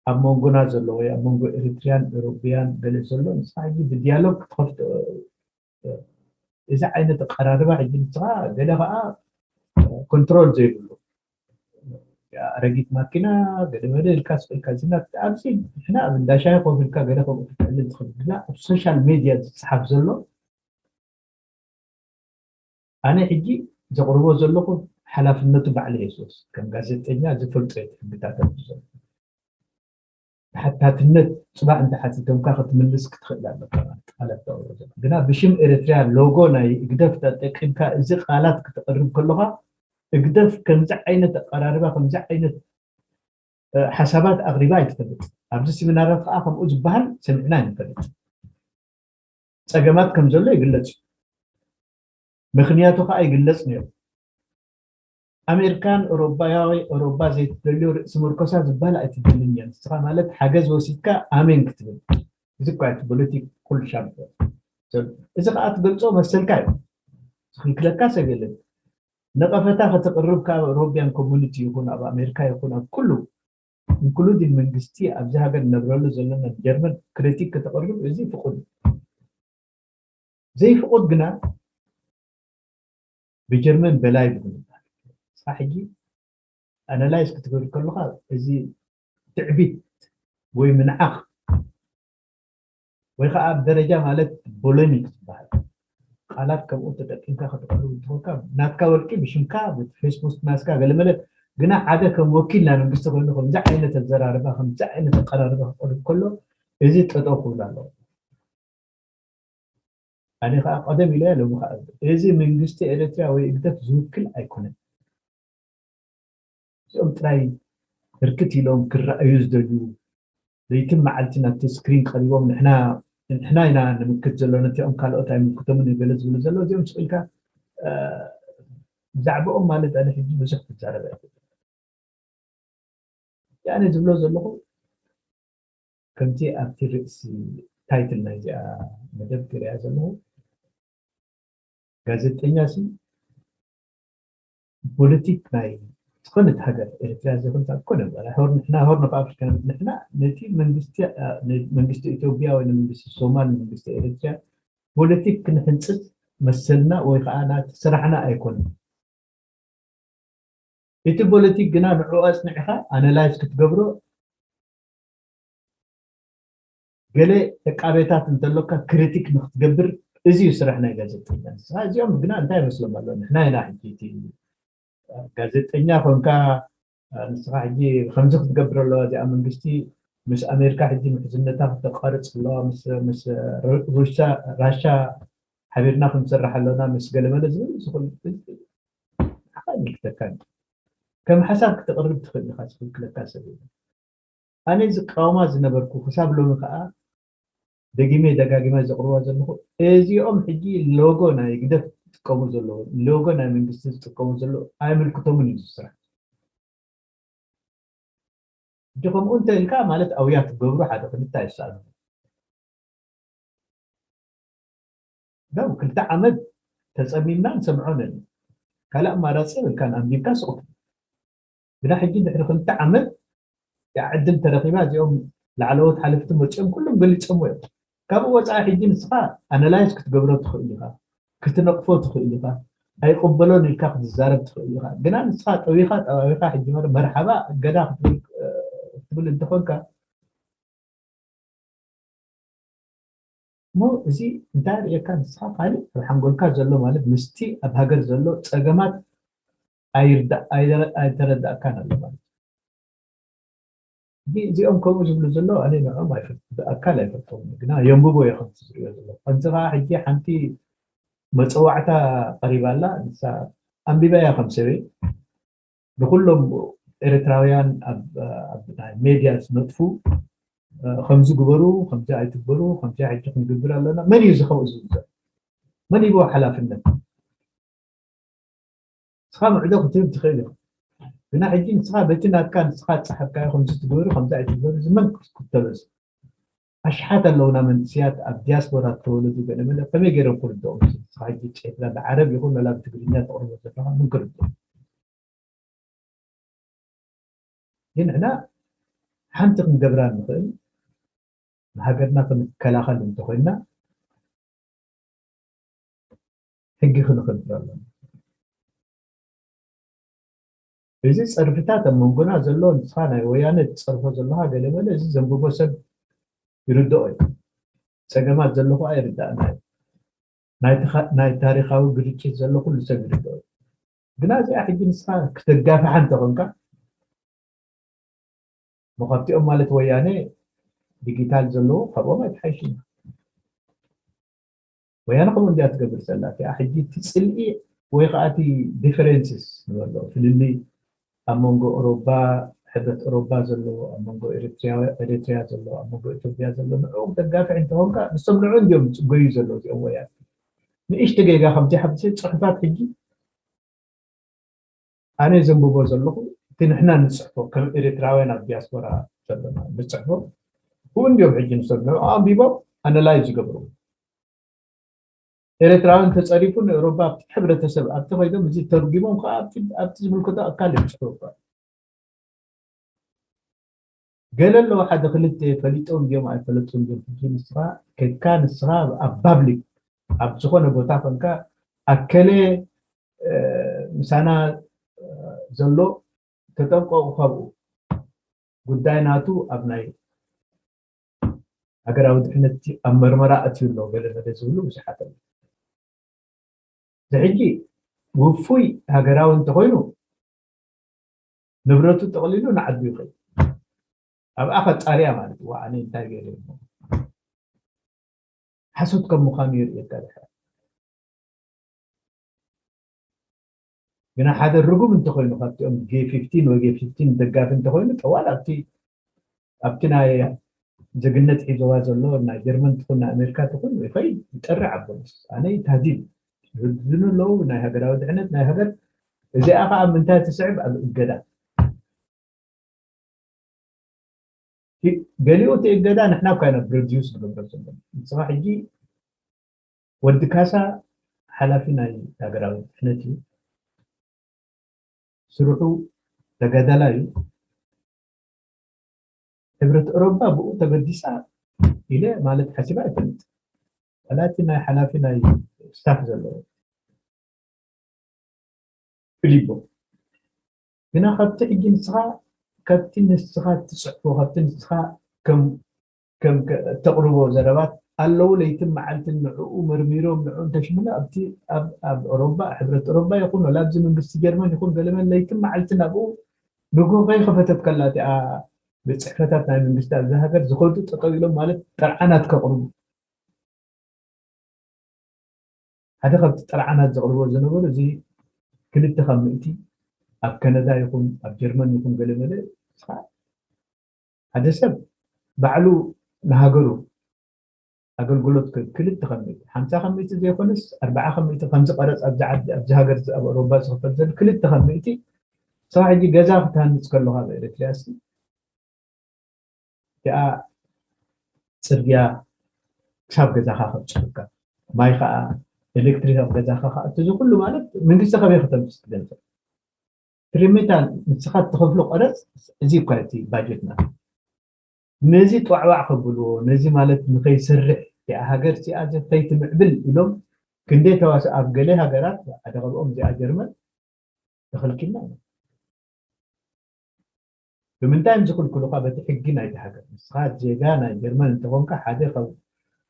ኣብ መንጎና ዘሎ ወይ ኣብ መንጎ ኤሪትሪያን ኤሮቢያን ገለ ዘሎ ንስኻ ሕጂ ብዲያሎግ ክትኸፍት እዚ ዓይነት ኣቀራርባ ሕጂ ንስኻ ገለ ከዓ ኮንትሮል ዘይብሉ ኣረጊት ማኪና ገለ መለ ኢልካ ስቕ ኢልካ ዝና ኣብዚ ንሕና ኣብ እንዳሻሂ ኮፍ ኢልካ ገለ ከምኡ ክትዕልል ትኽእል ግና ኣብ ሶሻል ሜድያ ዝፀሓፍ ዘሎ ኣነ ሕጂ ዘቕርቦ ዘለኹ ሓላፍነቱ ባዕሉ የሱስ ከም ጋዜጠኛ ዝፈልጦ ሕግታት ኣሎ ተሓታትነት ፅባሕ እንተሓቲቶምካ ክትምልስ ክትኽእል ኣለካ ማለት ቃላት ተቕርቦ ዘሎ ግና ብሽም ኤርትርያ ሎጎ ናይ እግደፍ ተጠቂምካ እዚ ቃላት ክትቕርብ ከለኻ እግደፍ ከምዚ ዓይነት ኣቀራርባ ከምዚ ዓይነት ሓሳባት ኣቕሪባ ኣይትፈልጥ ኣብዚ ሲሚናራት ከዓ ከምኡ ዝበሃል ሰሚዕና ኣይንፈልጥ ፀገማት ከም ዘሎ ይግለፅ እዩ ምኽንያቱ ከዓ ይግለፅ ነይሩ ኣሜሪካን ኦሮባያዊ ኦሮባ ዘይትደልዮ ርእሲ ምርኮሳ ዝበሃል ኣይትደልን እያ ንስኻ ማለት ሓገዝ ወሲድካ ኣሜን ክትብል እዚ እኳ እቲ ፖለቲክ ኩሉ ሻምፒዮን ዘሎ እዚ ከዓ ትገልፆ መሰልካ እዩ ዝኽልክለካ ሰብ የለን ነቐፈታ ከተቕርብ ካብ ኦሮቢያን ኮሙኒቲ ይኹን ኣብ ኣሜሪካ ይኹን ኣብ ኩሉ ኢንክሉዲን መንግስቲ ኣብዚ ሃገር ንነብረሉ ዘለና ጀርመን ክሪቲክ ከተቕርብ እዚ ፍቑድ እዩ ዘይፍቑድ ግና ብጀርመን በላይ ብዝምባል ንስኻ ሕጂ ኣናላይዝ ክትገብር ከለኻ እዚ ትዕቢት ወይ ምንዓቕ ወይ ከዓ ኣብ ደረጃ ማለት ቦለሚክ ዝበሃል ቃላት ከምኡ ተጠቂምካ ከተቕርብ እንትኾንካ ናትካ ወልቂ ብሽምካ ፌስቡክ ናስካ ገለመለ ግና ሓደ ከም ወኪል ናይ መንግስቲ ኮይኑ ከምዚ ዓይነት ኣዘራርባ ከምዚ ዓይነት ኣቀራርባ ክቀርብ ከሎ እዚ ጠጠው ክብል ኣለዎ ኣነ ከዓ ቀደም ኢለ ሎሚ ከዓ እዚ መንግስቲ ኤርትራ ወይ እግደፍ ዝውክል ኣይኮነን እዚኦም ጥራይ ህርክት ኢሎም ክረኣዩ ዝደልዩ ለይትን መዓልትን ኣብቲ ስክሪን ቀሪቦም ንሕና ንሕና ኢና ንምክት ዘሎ ነቲኦም ካልኦት ኣይምክቶምን ገለ ዝብሉ ዘሎ እዚኦም ስቕ ኢልካ ብዛዕባኦም ማለት ኣነ ሕጂ ብዙሕ ክዛረበ ያኔ ዝብሎ ዘለኹ ከምቲ ኣብቲ ርእሲ ታይትል ናይዚኣ መደብ ክሪኣ ዘለኹ ጋዜጠኛ ሲ ፖለቲክ ናይ ዝኾነት ሃገር ኤርትራ ዘይኮንታ ኮነ ሆር ንሕና ሆርን ኦፍ ኣፍሪካ ንሕና ነቲ መንግስቲ መንግስቲ ኢትዮጵያ ወይ መንግስቲ ሶማል መንግስቲ ኤርትራ ፖለቲክ ክንሕንፅፅ መሰልና ወይ ከዓ ናቲ ስራሕና ኣይኮነን እቲ ፖለቲክ ግና ንዕኡ ኣፅኒዕኻ ኣናላይዝ ክትገብሮ ገለ ዕቃቤታት እንተሎካ ክሪቲክ ንክትገብር እዚ እዩ ስራሕ ናይ ጋዜጠኛ ንስኻ እዚኦም ግና እንታይ ይመስሎም ኣሎ ንሕና ኢና ሕጂ እቲ ጋዜጠኛ ኮንካ ንስኻ ሕጂ ከምዚ ክትገብር ኣለዋ እዚኣ መንግስቲ ምስ ኣሜሪካ ሕጂ ምሕዝነታ ክተቋርፅ ኣለዋ ምስ ሩሻ ራሻ ሓቢርና ክንሰርሕ ኣለና ምስ ገለመለ ዝብል ዝኽእል ይምልክተካ ከም ሓሳብ ክተቕርብ ትኽእል ኢኻ፣ ዝኽልክለካ ሰብ የለን። ኣነ ዝቃወማ ዝነበርኩ ክሳብ ሎሚ ከዓ ደጊመ ደጋጊመ ዘቕርባ ዘለኹ፣ እዚኦም ሕጂ ሎጎ ናይ ግደፍ ዝጥቀሙ ዘለዉ፣ ሎጎ ናይ መንግስቲ ዝጥቀሙ ዘለዉ ኣይምልክቶምን እዩ እዚ ስራሕ። ሕጂ ከምኡ እንተ ኢልካ ማለት ኣውያት ክገብሩ ሓደ ክልተ ኣይሰኣኑ። ደው ክልተ ዓመት ተጸሚምና ንሰምዖ ነን። ካልእ ኣማራጺ የብልካን፣ ኣንቢብካ ስቑ። ግና ሕጂ ድሕሪ ክልተ ዓመት ያ ዕድል ተረኺባ፣ እዚኦም ላዕለዎት ሓለፍቲ መጺኦም ኩሎም ገሊጾምዎ እዮም። ካብኡ ወጻኢ ሕጂ ንስኻ ኣናላይዝ ክትገብሮ ትኽእል ኢኻ፣ ክትነቕፎ ትኽእል ኢኻ፣ ኣይቕበሎን ኢልካ ክትዛረብ ትኽእል ኢኻ። ግና ንስኻ ጠዊኻ ጠባቢኻ ሕጂ መር-፣ መርሓባ እገዳ ክትብል፣ እ፣ ክትብል እንተኾንካ፣ እሞ እዚ እንታይ ርእየካ ንስኻ ካልእ ኣብ ሓንጎልካ ዘሎ ማለት ምስቲ ኣብ ሃገር ዘሎ ጸገማት ኣይርዳ-፣ ኣይረ-፣ ኣይተረዳእካን ኣሎ ማለት እዩ። እዚ እዚኦም ከምኡ ዝብሉ ዘለዉ ኣነ ንዕኦም ኣይፈል-፣ ብኣካል ኣይፈልጦም፣ ግና የንብቦ እየ ከምቲ ዝርእዮ ዘለኹ። ከምዚ ኸዓ ሕጂ ሓንቲ መጸዋዕታ ቀሪባ ኣላ፣ ንሳ ኣንቢበያ ከም ሰበይ። ንኹሎም ኤርትራውያን ኣብ፣ ኣብ ናይ ሜድያ ዝነጥፉ፣ እ፣ ከምዚ ግበሩ፣ ከምዚ ኣይትግበሩ፣ ከምዚ ሕጂ ክንገብር ኣለና። መን እዩ እዚ ከምኡ ዝብል ዘሎ? መን ሂብዎ ሓላፍነት? ንስኻ ምዕዶ ክትህብ ትኽእል ኢኻ። ግና ሕጂ ንስኻ በቲ ናትካ ንስኻ ዝጸሓፍካዮ ከምዚ ትግበሩ፣ ከምዚ ኣይትግበሩ፣ እዚ መን ክክተሎ እዚ? ኣሽሓት ኣለዉና መንእሰያት ኣብ ዲያስፖራ ዝተወለዱ ገለ መለ፣ ከመይ ገይሮም ክርድኦም? ንስኻ ሕጂ ጽሒፍካ ብዓረብ ይኹን ወላ ብትግርኛ ተቕርቦ ዘለኻ መን ክርድኦም? ግን ንሕና ሓንቲ ክንገብራ ንኽእል፣ ንሃገርና ክንከላኸል እንተኾይንና፣ ሕጊ ክንኽብር ኣለና። እዚ ጸርፍታት ኣብ መንጎና ዘሎ፣ ንስኻ ናይ ወያነ ትጸርፎ ዘለኻ ገለ መለ፣ እዚ ዘንብቦ ሰብ ይርድኦ እዩ። ጸገማት ዘሎ ኸኣ ይርዳእና እዩ። ናይ ተኻ-፣ ናይ ታሪኻዊ ግርጭት ዘሎ ኩሉ ሰብ ይርድኦ እዩ። ግና እዚኣ ሕጂ ንስኻ ክተጋፍሓ እንተኾንካ፣ እሞ ካብቲኦም ማለት ወያነ ዲጂታል ዘለዎ ካብኦም ኣይትሓይሽን። ወያነ ከምኡ እንድያ ትገብር ዘላ። እቲኣ ሕጂ እቲ ጽልኢ ወይ ኸዓ እቲ ዲፈረንስስ ንበሎ፣ ፍልልይ ኣብ መንጎ ኦሮባ፣ ሕብረት ኦሮባ ዘሎ፣ ኣብ መንጎ ኤርትርያ፣ ኤርትርያ ዘሎ፣ ኣብ መንጎ ኢትዮጵያ ዘሎ፣ ንዕኡ ክተጋፍሕ እንተኾንካ፣ ንሶም ንዕኡ እንድዮም ዝጽገዩ ዘለዉ እዚኦም ወያነ። ንእሽቶ ጌጋ ከምቲ ሓብቲ ጽሑፋት ሕጂ ኣነ ዘንብቦ ዘለኹ፣ እቲ ንሕና ንጽሕፎ፣ ከም ኤርትራውያን ኣብ ዲያስፖራ ዘለና ንጽሕፎ፣ ብኡ እንድዮም ሕጂ ንሶም ንዕኡ ኣንቢቦም ኣናላይዝ ይገብሩ። ኤርትራውያን ተጸሪፉ ንኤውሮፓ ኣብቲ ሕብረተሰብ ኣብቲ ከይዶም እዚ ተርጉሞም ከኣ ኣብቲ፣ ኣብቲ ዝምልከቶ ኣካል እዮም ዝጽሕፉ። ገለ ኣለዉ ሓደ ክልተ ፈሊጦም ድዮም ኣይፈለጡን ድዮም፣ ሕጂ ንስኻ ከድካ ንስኻ ኣብ ፓብሊክ ኣብ ዝኾነ ቦታ ኮንካ ኣከለ፣ እ፣ ምሳና፣ እ፣ ዘሎ ተጠንቀቑ፣ ካብኡ ጉዳይ ናቱ ኣብ ናይ ሃገራዊ ድሕነት ኣብ መርመራ ኣትዩ ኣሎ ገለ መለ ዝብሉ ብዙሓት ኣለዉ። እዚ ሕጂ ውፉይ ሃገራዊ እንተኾይኑ ንብረቱ ጠቕሊሉ ንዓዱ ይኸይድ። ኣብኣ ከጻርያ ማለት እዩ። ኣነ እንታይ ገይረ እሞ ሓሶት ከም ምዃኑ የርእየካ ድሕር። ግና ሓደ ርጉም እንተኾይኑ ካብቲኦም ጌ ፊፍቲን ወይ ጌ ፊፍቲን ደጋፊ እንተኾይኑ ጠዋል ኣብቲ፣ ኣብቲ ናይ ዜግነት ሒዘዋ ዘሎ ናይ ጀርመን ትኹን ናይ ኣሜሪካ ትኹን ይኸይድ ይጠርዕ ኣብ ፖሊስ። ኣነ ይታዲል ዝህዝኑ ኣለዉ ናይ ሃገራዊ ድሕነት ናይ ሃገር። እዚኣ ኸዓ ኣብ ምንታይ ትስዕብ? ኣብ እገዳ። ቲ-፣ ገሊኡ እቲ እገዳ ንሕና እኳ ኢና ፕሮዲዩስ ንገብሮ ዘለና። ንስኻ ሕጂ ወዲ ካሳ ሓላፊ ናይ ሃገራዊ ድሕነት እዩ። ስርሑ ተጋዳላይ እዩ። ሕብረት ኤውሮጳ ብኡ ተገዲሳ ኢለ ማለት ሓሲባ ኣይፈልጥ። ዋላ እቲ ናይ ሓላፊ ናይ ስታፍ ዘለዎ ፊሊፖ። ግና ካብቲ ሕጂ ንስኻ፣ ካብቲ ንስኻ ትጽሕፎ፣ ካብቲ ንስኻ ከም፣ ከም ከ-፣ እተቕርቦ ዘረባት ኣለዉ፣ ለይትን መዓልትን ንዕኡ መርሚሮም፣ ንዕኡ እንተሽምሉ፣ ኣብቲ፣ ኣብ፣ ኣብ ኤውሮጳ፣ ሕብረት ኤውሮጳ ይኹን፣ ወላ ኣብዚ መንግስቲ ጀርመን ይኹን፣ ገለመን ለይትን መዓልትን ኣብኡ ንግሆ ከይኸፈተት ከላ እቲኣ ቤት ጽሕፈታት ናይ መንግስቲ ኣብዛ ሃገር ዝኸዱ ጠጠው ኢሎም ማለት ጥርዓናት ከቕርቡ። ሓደ ካብቲ ጥርዓናት ዘቕርቦ ዝነበሩ እዚ ክልተ ካብ ምእቲ ኣብ ከነዳ ይኹን ኣብ ጀርመን ይኹን ገለመለ፣ ንስኻ ሓደ ሰብ ባዕሉ ንሃገሩ ኣገልግሎት ክህብ ክልተ ከም ሚእቲ፣ ሓምሳ ከም ሚእቲ ዘይኮነስ ኣርብዓ ከም ሚእቲ ከምዚ ቀረጽ ኣብዚ ዓዲ፣ ኣብዚ ሃገር፣ ኣብ ኣውሮፓ ዝኽፈል ዘሎ ክልተ ከም ሚእቲ። ንስኻ ሕጂ ገዛ ክትሃንጽ ከለኻ ኣብ ኤሪትሪያ ሲ እቲኣ ጽርግያ ክሳብ ገዛኻ ከብጽሑካ፣ ማይ ከዓ፣ ኤሌክትሪክ ኣብ ገዛኻ ከዓ፣ እቲ እዚ ኩሉ ማለት መንግስቲ ከመይ ከተምፅእ ትገልጽ? ትሪሜታ ንስኻ እትኸፍሎ ቀረጽ እዚ እኳ እቲ ባጀትና። ነዚ ጧዕዋዕ ከብልዎ፣ ነዚ ማለት ንኸይሰርሕ፣ እቲኣ ሃገር እቲኣ እዚ ከይትምዕብል ኢሎም ክንደይ ተዋስኦ ኣብ ገለ ሃገራት፣ ሓደ ካብኦም እዚኣ ጀርመን ተኸልኪልና ኢና። ብምንታይ እዮም ዝኽልክሉኻ? በቲ ሕጊ ናይቲ ሃገር። ንስኻ ዜጋ ናይ ጀርመን እንተኾንካ፣ ሓደ ካብ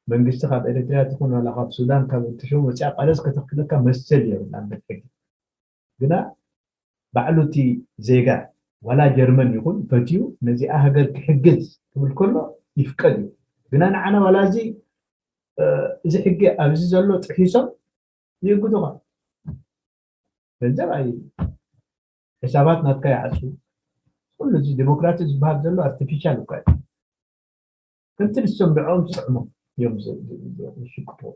መንግስቲ፣ ካብ ኤሪትርያ ትኹን ዋላ ካብ ሱዳን፣ ካብ እንተሸሙ መፅያ ቀረፅ ከተኽፍለካ መሰል የብላን በቲ ሕጊ። ግና ባዕሉ እቲ ዜጋ ዋላ ጀርመን ይኹን ፈትዩ ነዚኣ ሃገር ክሕግዝ ክብል ከሎ ይፍቀድ እዩ። ግና ንዓና ዋላ እዚ፣ እ፣ እዚ ሕጊ ኣብዚ ዘሎ ጥሒሶም ይእግዱኻ። ገንዘብ ኣይ-፣ ሕሳባት ናትካ ይዓጹ። ኩሉ እዚ ዲሞክራሲ ዝበሃል ዘሎ ኣርቲፊሻል እኳ እዩ። ከምቲ ንሶም ንዕኦም ዝጥዕሞም እዮም ዝ-፣ ዝ-፣ ዝ-፣ ዝሽቅጥዎ።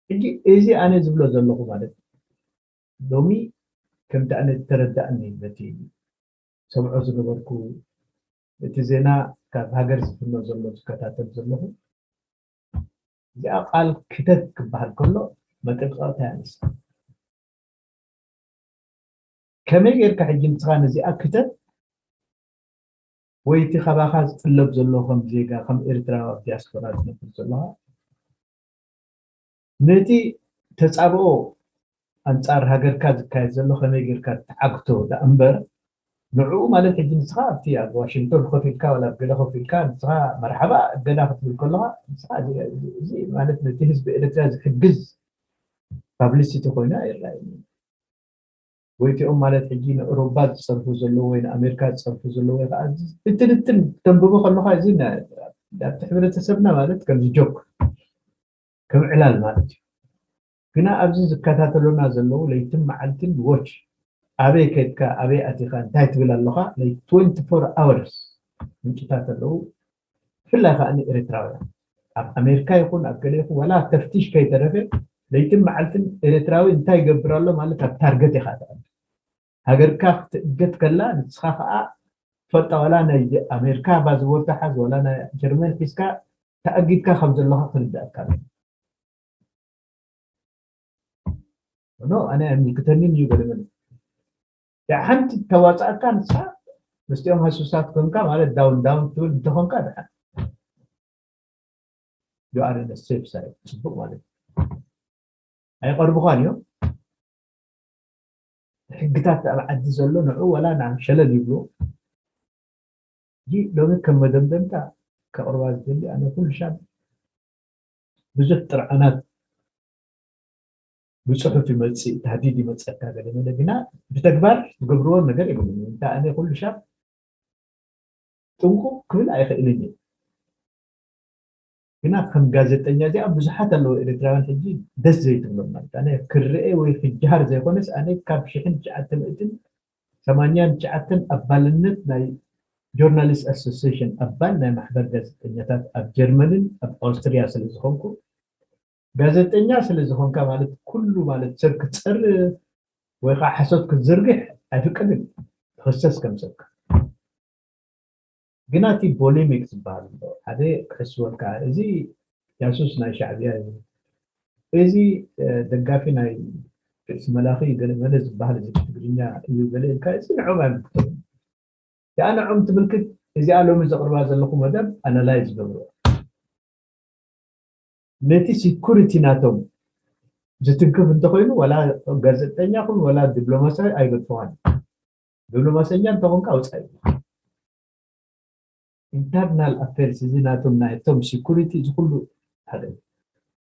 ሕጂ እዚ ኣነ ዝብሎ ዘለኹ ማለት እዩ። ሎሚ ከምቲ ኣነ ዝተረዳእኒ በቲ ሰምዖ ዝነበርኩ፣ እቲ ዜና ካብ ሃገር ዝፍኖ ዘሎ ዝከታተል ዘለኹ፣ እዚኣ ቃል ክተት ክበሃል ከሎ መጠንቀቕታ እያ ንሳ። ከመይ ጌርካ ሕጂ ንስኻ ነዚኣ ክተት ወይ እቲ ካባኻ ዝጥለብ ዘሎ ከም ዜጋ፣ ከም ኤርትራዊ ኣብ ዲያስፖራ ዝነብር ዘለኻ፣ ነቲ ተጻብኦ ኣንጻር ሃገርካ ዝካየድ ዘሎ ከመይ ጌርካ ትዓግቶ ደኣ እምበር፣ ንዕኡ ማለት ሕጂ ንስኻ ኣብቲ ኣብ ዋሽንግቶን ኮፍ ኢልካ ዋላ ኣብ ገለ ኮፍ ኢልካ ንስኻ መርሓባ እገዳ ክትብል ከለኻ፣ ንስኻ እዚ፣ እዚ፣ እዚ ማለት ነቲ ህዝቢ ኤርትራ ዝሕግዝ ፓብሊሲቲ ኮይኑ ኣይረኣየንን። ወይ እቲኦም ማለት ሕጂ ንእሮባ ዝጸርፉ ዘለዉ ወይ ንኣሜሪካ ዝጸርፉ ዘለዉ ወይ ከዓ እዚ ትንትን ክተንብቦ ከለኻ እዚ ና-፣ ኣብቲ ሕብረተሰብና ማለት ከምዚ ጆክ ከም ዕላል ማለት እዩ። ግና ኣብዚ ዝከታተሉና ዘለዉ ለይትን መዓልትን ዎች ኣበይ ከድካ ኣበይ ኣቲኻ እንታይ ትብል ኣለኻ ናይ ትወንቲ ፎር ኣወርስ ምንጭታት ኣለዉ። ብፍላይ ከዓ ንኤርትራውያን ኣብ ኣሜሪካ ይኹን ኣብ ገለ ይኹን ዋላ ተፍቲሽ ከይተረፈ ለይትን መዓልትን ኤርትራዊ እንታይ ይገብር ኣሎ ማለት ኣብ ታርገት ኢኻ ትኣቱ። ሃገርካ ክትእገት ከላ ንስኻ ከዓ ትፈልጣ ዋላ ናይ ኣሜሪካ ባዝቦርት ሓዝ ዋላ ናይ ጀርመን ሒዝካ ተኣጊድካ ከም ዘለኻ ክርዳእካ ኣሎ። ኖ ኣነ ኣይምልክተንን እዩ ገለ መለ ያ ሓንቲ ተዋፃእካ ንስኻ ምስቲኦም ሃሱሳት ኮንካ ማለት ዳውን ዳውን ትብል እንተኾንካ ድሓን you are in a safe side ጽቡቕ ማለት እዩ። ኣይቐርቡኻን እዮም። ሕግታት ኣብ ዓዲ ዘሎ ንዑ ወላ ናብ ሸለል ይብሉ። ጂ ሎሚ ከም መደምደምታ ከቕርባ ዝደሊ ኣነ ኩሉ ሻብ ብዙሕ ጥርዓናት ብፅሑፍ ይመፅእ ታህዲድ ይመፀካ ገለ መለ ግና ብተግባር ዝገብርዎ ነገር የብሉን። እንታ ኣነ ኩሉ ሻብ ጥንቁቕ ክብል ኣይኽእልን እዩ። ግና ከም ጋዜጠኛ እዚኣ ብዙሓት ኣለዉ ኤርትራውያን ሕጂ ደስ ዘይትብሎም ማለት ኣነ ክርአ ወይ ክጀሃር ዘይኮነስ ኣነ ካብ ሽሕን ትሽዓተ ሚእትን ሰማንያን ትሽዓተን ኣባልነት ናይ ጆርናሊስት ኣሶሲሽን ኣባል ናይ ማሕበር ጋዜጠኛታት ኣብ ጀርመንን ኣብ ኣውስትርያ ስለ ዝኾንኩ ጋዜጠኛ ስለ ዝኾንካ ማለት ኩሉ ማለት ሰብ ክትጸርፍ ወይ ከዓ ሓሶት ክትዝርግሕ ኣይፍቀድን ትኽሰስ ከም ሰብካ ግና እቲ ቦሊሚክ ዝበሃል ኣሎ ሓደ ክሕስወልካ እዚ ያሱስ ናይ ሻዕብያ እዩ እዚ ደጋፊ ናይ ርእሲ መላኺ ገለመለ ዝበሃል እዚ ብትግርኛ እዩ ገለ ኢልካ እዚ ንዕኦም ኣይምልክቶም እዚኣ ንዕኦም ትምልክት እዚኣ ሎሚ ዘቕርባ ዘለኹ መደብ ኣናላይዝ ገብሮ ነቲ ሲኩሪቲ ናቶም ዝትንክፍ እንተኮይኑ ዋላ ጋዜጠኛ ኩን ዋላ ዲፕሎማሲያዊ ኣይገድፈዋን ዲፕሎማሰኛ እንተኮንካ ኣውፃእ ኢንተርናል ኣፌርስ እዚ ናቶም ናይቶም ሲኩሪቲ እዚ ኩሉ ሓደ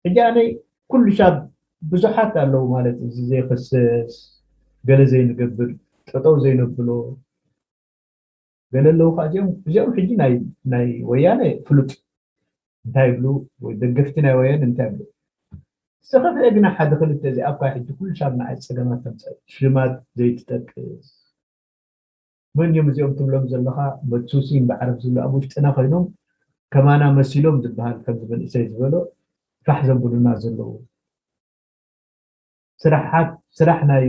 ሕጂ ኣነይ ኩሉ ሻብ ብዙሓት ኣለዉ ማለት እዚ ዘይክስስ ገለ ዘይንገብር ጠጠው ዘይነብሎ ገለ ኣለዉ ከዓ እዚኦም እዚኦም ሕጂ ናይ ናይ ወያነ ፍሉጥ እንታይ ይብሉ ወይ ደገፍቲ ናይ ወያነ እንታይ ይብሉ ዝተኸፍአ ግና ሓደ ክልተ እዚኣ እኳ ሕጂ ኩሉ ሻብ ንዓይ ጸገማት ተምፀእ ሽማት ዘይትጠቅስ። መን እዮም እዚኦም ትብሎም ዘለኻ? መትሱሲን ብዓረብ ዝብሉ ኣብ ውሽጥና ኮይኖም ከማና መሲሎም ዝበሃል ከምዚ መንእሰይ ዝበሎ ፋሕ ዘብሉና ዘለዉ ስራሓት ስራሕ ናይ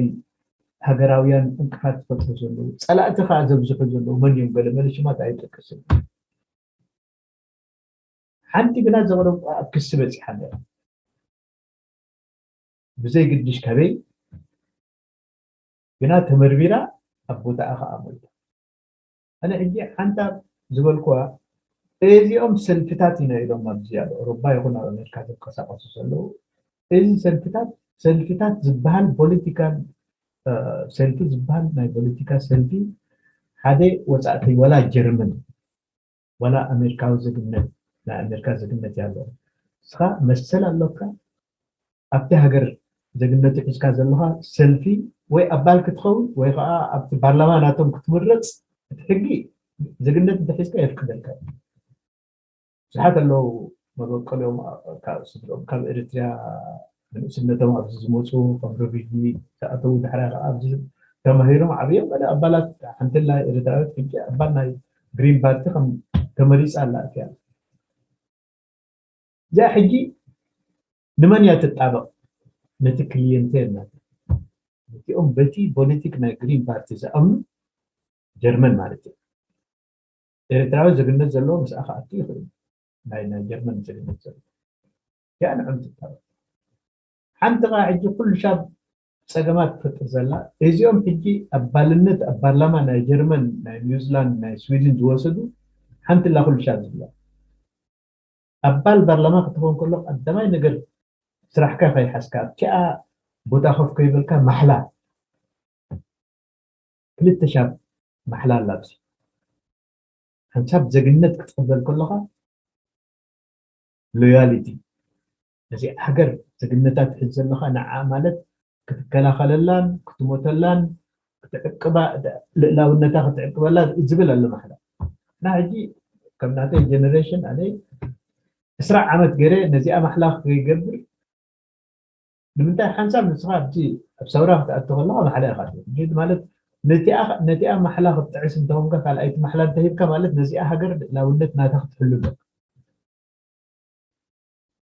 ሃገራውያን እንቅፋት ዝፈጥሩ ዘለዉ ጸላእቲ ከዓ ዘብዝሑ ዘለዉ መን እዮም? ገለ መለ ሽማት ኣይጠቅስን። ሓንቲ ግና ዘቕረብኩ ኣብ ክሲ በፂሓ ነይራ። ብዘይ ግድሽ ከበይ ግና ተመርሚራ ኣብ ቦታኣ ከዓ ሞይታ። ኣነ ሕጂ ሓንታ ዝበልኩዋ እዚኦም ሰልፍታት ኢና ኢሎም ኣብዚ ኣብ ኣውሮፓ ይኹን ኣብ ኣሜሪካ ዝንቀሳቀሱ ዘለዉ እዚ ሰልፍታት ሰልፍታት ዝበሃል ፖለቲካል ሰልፊ ዝበሃል ናይ ፖለቲካ ሰልፊ ሓደ ወፃእተይ ወላ ጀርመን ዋላ ኣሜሪካዊ ዜግነት ናይ ኣሜሪካ ዜግነት ያለው እስኻ መሰል ኣለካ ኣብቲ ሃገር ዜግነቱ ሒዝካ ዘለኻ ሰልፊ ወይ ኣባል ክትኸውን ወይ ከዓ ኣብቲ ፓርላማ ናቶም ክትምረፅ እቲ ሕጊ ዜግነት እንተሒዝካ የፍቅደልካ ብዙሓት ኣለዉ መበቀሎም ካብ ስድሮም ካብ ኤርትራ ንእስነቶም ኣብዚ ዝመፁ ከም ረፊጂ ዝኣተዉ ድሕራ ከዓ ኣብዚ ተማሂሮም ዓብዮም ገለ ኣባላት ሓንትላ ኤርትራዊት ሕጂ ኣባል ናይ ግሪን ፓርቲ ከም ተመሪፃ ኣላ እቲያ እዚኣ ሕጂ ንመን እያ ትጣበቕ ነቲ ክልየንቴል ናት ነቲኦም በቲ ፖለቲክ ናይ ግሪን ፓርቲ ዝኣምኑ ጀርመን ማለት እዩ ኤርትራዊ ዜግነት ዘለዎ ምስኣ ክኣቱ ይኽእል ናይ ናይ ጀርመን ዜግነት ዘለዎ ያ ንዕም ትታወቅ ሓንቲ ኸዓ ሕጂ ኩሉ ሻብ ፀገማት ትፈጥር ዘላ እዚኦም ሕጂ ኣባልነት ኣብ ፓርላማ ናይ ጀርመን ናይ ኒውዚላንድ ናይ ስዊድን ዝወሰዱ ሓንቲ ላ ኩሉ ሻብ ዝብላ ኣባል ፓርላማ ክትኸውን ከሎ ቀዳማይ ነገር ስራሕካ ከይሓዝካ ኣብቲኣ ቦታ ኮፍ ከይበልካ ማሕላ ክልተ ሻብ ማሕላ ኣላ ኣብዚ ሓንሳብ ዜግነት ክትቕበል ከለኻ ሎያሊቲ ነዚ ሃገር ዜግነታ ትሕዝ ዘለኻ ንዓ ማለት ክትከላኸለላን ክትሞተላን ክትዕቅባ ልእላውነታ ክትዕቅበላ ዝብል ኣሎ ማሕላ እና ሕጂ ከም ናተይ ጀነሬሽን ኣነ ዕስራ ዓመት ገይረ ነዚኣ ማሕላ ከይገብር ንምንታይ ሓንሳብ ንስኻ ኣብቲ ኣብ ሰውራ ክትኣቱ ከለኻ ማሕላ ኢኻ ትብል ማለት ነቲኣ ነቲኣ ማሕላ ክትጥዕስ እንተኾንካ ካልኣይቲ ማሕላ እንተሂብካ ማለት ነዚኣ ሃገር ልእላውነት ናታ ክትሕሉ ኣለካ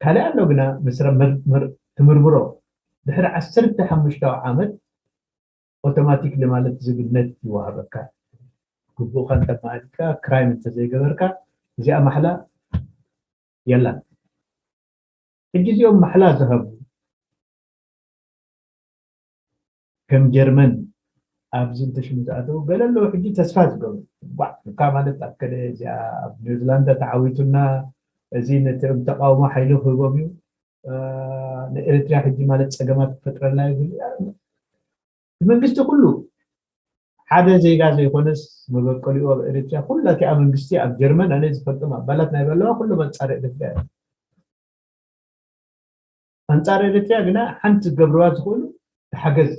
ካልእ ኣሎ ግና ምስ ትምርምሮ ድሕሪ ዓሰርተ ሓሙሽተ ዓመት ኦቶማቲክሊ ማለት ዝግነት ይወሃበካ ግቡእካ እንተማሃድካ ክራይም እንተዘይገበርካ እዚኣ ማሕላ የላን ሕጂ እዚኦም ማሕላ ዝሃቡ ከም ጀርመን ኣብዚ እንተሽሙ ዝኣተው ገለ ኣለዉ ሕጂ ተስፋ ዝገብሩ ጓዕ እካ ማለት ኣብ ከለ እዚኣ ኣብ ኒውዚላንድ ተዓዊቱና እዚ ነቶም ተቃውሞ ሓይሊ ክህቦም እዩ ንኤርትራ ሕጂ ማለት ፀገማት ክፈጥረልና እዩ ዝብል መንግስቲ ኩሉ ሓደ ዜጋ ዘይኮነስ መበቀሊኡ ኣብ ኤርትራ ኩላቲኣ መንግስቲ ኣብ ጀርመን ኣነ ዝፈልጦም ኣባላት ናይ በለዋ ኩሎም ኣንፃር ኤርትራ እዮም ኣንፃር ኤርትራ ግና ሓንቲ ዝገብርዋ ዝኽእሉ ሓገዝ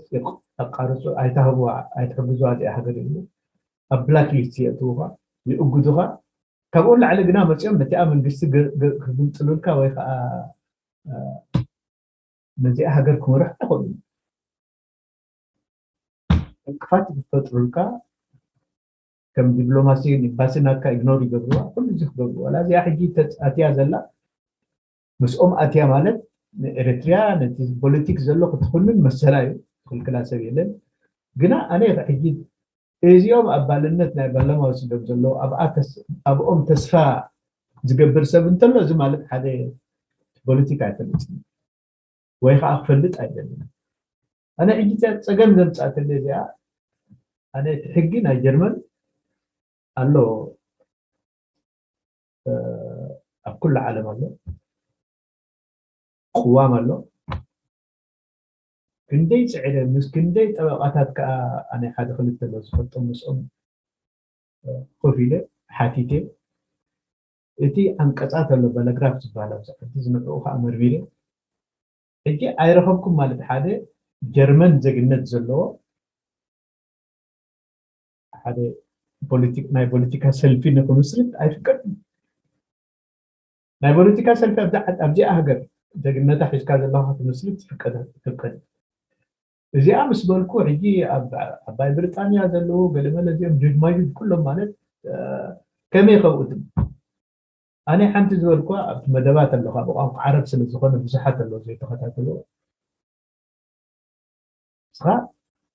ኣቃርፁ ኣይታህብዋ ኣይትሕግዝዋ እዚኣ ሃገር ይብሉ ኣብ ብላክ ሊስት የእትውኻ ይእጉዱኻ ካብኡ ላዕሊ ግና መፂኦም ነቲኣ መንግስቲ ክግምጥሉልካ ወይ ከዓ ነዚኣ ሃገር ክመርሑ ኣይኽእሉ ዕንቅፋት ዝፈጥሩልካ ከም ዲፕሎማሲ ኤምባሲ ናትካ ኢግኖር ይገብርዋ ኩሉ እዚ ክገብርዋ ላ እዚኣ ሕጂ ኣትያ ዘላ ምስኦም ኣትያ ማለት ንኤርትርያ ነቲ ፖለቲክ ዘሎ ክትኹንን መሰላ እዩ ክልክላ ሰብ የለን ግና ኣነ ሕጂ እዚኦም ኣባልነት ናይ ባርላማ ወሲዶም ዘለዉ ኣብኦም ተስፋ ዝገብር ሰብ እንተሎ እዚ ማለት ሓደ ፖለቲካ ኣይፈልጥን ወይ ከዓ ክፈልጥ ኣይደልን ኣነ ሕጂ ፀገም ዘምፃእትለ እዚኣ ኣነ እቲ ሕጊ ናይ ጀርመን ኣሎ ኣብ ኩሉ ዓለም ኣሎ ቅዋም ኣሎ ክንደይ ፅዕረ ምስ ክንደይ ጠበቃታት ከዓ ኣነ ሓደ ክልተ ኣሎ ዝፈልጦም ምስኦም ኮፍ ኢለ ሓቲተ እቲ ዓንቀፃት ኣሎ ባላግራፍ ዝበሃል ኣብዚ ዓዲ ዝንዕኡ ከዓ መርሚረ ሕጂ ኣይረኸብኩም ማለት ሓደ ጀርመን ዜግነት ዘለዎ ሓደ ናይ ፖለቲካ ሰልፊ ንክምስርት ኣይፍቀድን ናይ ፖለቲካ ሰልፊ ኣብዚኣ ሃገር ጀግነታ ሒዝካ ዘለካ ትምስርት ትፍቀድ ትፍቀድ። እዚኣ ምስ በልኩ ሕጂ ኣብ ዓባይ ብሪጣንያ ዘለዉ ገለመለ እዚኦም ጁጅማጁጅ ኩሎም ማለት ከመይ ከምኡ ትብል? ኣነ ሓንቲ ዝበልኳ ኣብቲ መደባት ኣለካ ብቋንቋ ዓረብ ስለ ዝኾነ ብዙሓት ኣለዉ ዘይተኸታተሉ። ንስኻ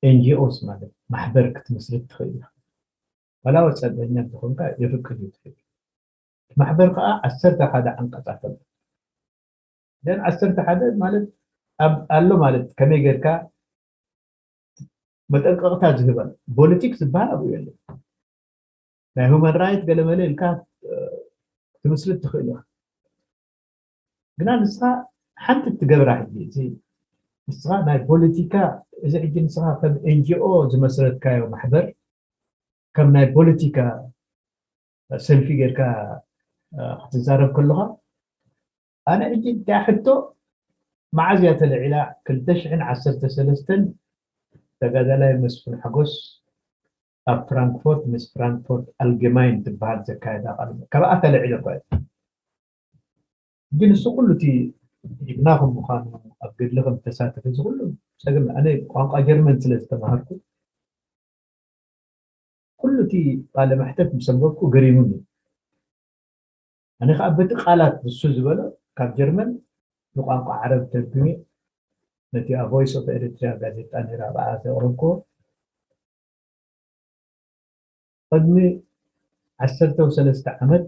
ኤንጂኦስ ማለት ማሕበር ክትምስርት ትኽእል ኢኻ። ዋላ ወፀበኛ እንተኾንካ የፍቅድ እዩ ትኽእል። ማሕበር ከዓ ዓሰርተ ሓደ ዓንቀፃት ኣሎ። ደን ዓሰርተ ሓደ ማለት ኣሎ ማለት ከመይ ጌርካ መጠንቀቕታ ዝህበን ፖለቲክ ዝበሃል ኣብኡ የለን። ናይ ሁማን ራይት ገለመለ ኢልካ ክትምስርት ትኽእል ኢኻ። ግና ንስኻ ሓንቲ እትገብራ ሕጂ እዚ ንስኻ ናይ ፖለቲካ እዚ ሕጂ ንስኻ ከም ኤንጂኦ ዝመስረትካዮ ማሕበር ከም ናይ ፖለቲካ ሰልፊ ጌርካ ክትዛረብ ከለኻ ኣነ ሕጂ እቲኣ ሕቶ መዓዝ እያ ተለዒላ? ክልተ ሽሕን ዓሰርተ ሰለስተን ተጋዳላይ መስፍን ሓጎስ ኣብ ፍራንክፎርት ምስ ፍራንክፎርት ኣልጌማይን ትበሃል ዘካየዳ ቃል ካብኣ ተለዒለ እኳ እዩ። ግን እሱ ኩሉ እቲ ጅግና ከም ምዃኑ ኣብ ገድሊ ከም ተሳተፈ እዚ ኩሉ ፀገም ኣነ ቋንቋ ጀርመን ስለ ዝተማሃርኩ ኩሉ እቲ ቃለ መሕተት ምስ ኣንበብኩ ገሪሙኒ። ኣነ ከዓ በቲ ቃላት ንሱ ዝበሎ ካብ ጀርመን ንቋንቋ ዓረብ ተርጉሜ ነቲ ኣብ ቮይስ ኦፍ ኤሪትሪያ ጋዜጣ ነይራ ብኣ ዘቕረብክዎ ቅድሚ ዓሰርተ ሰለስተ ዓመት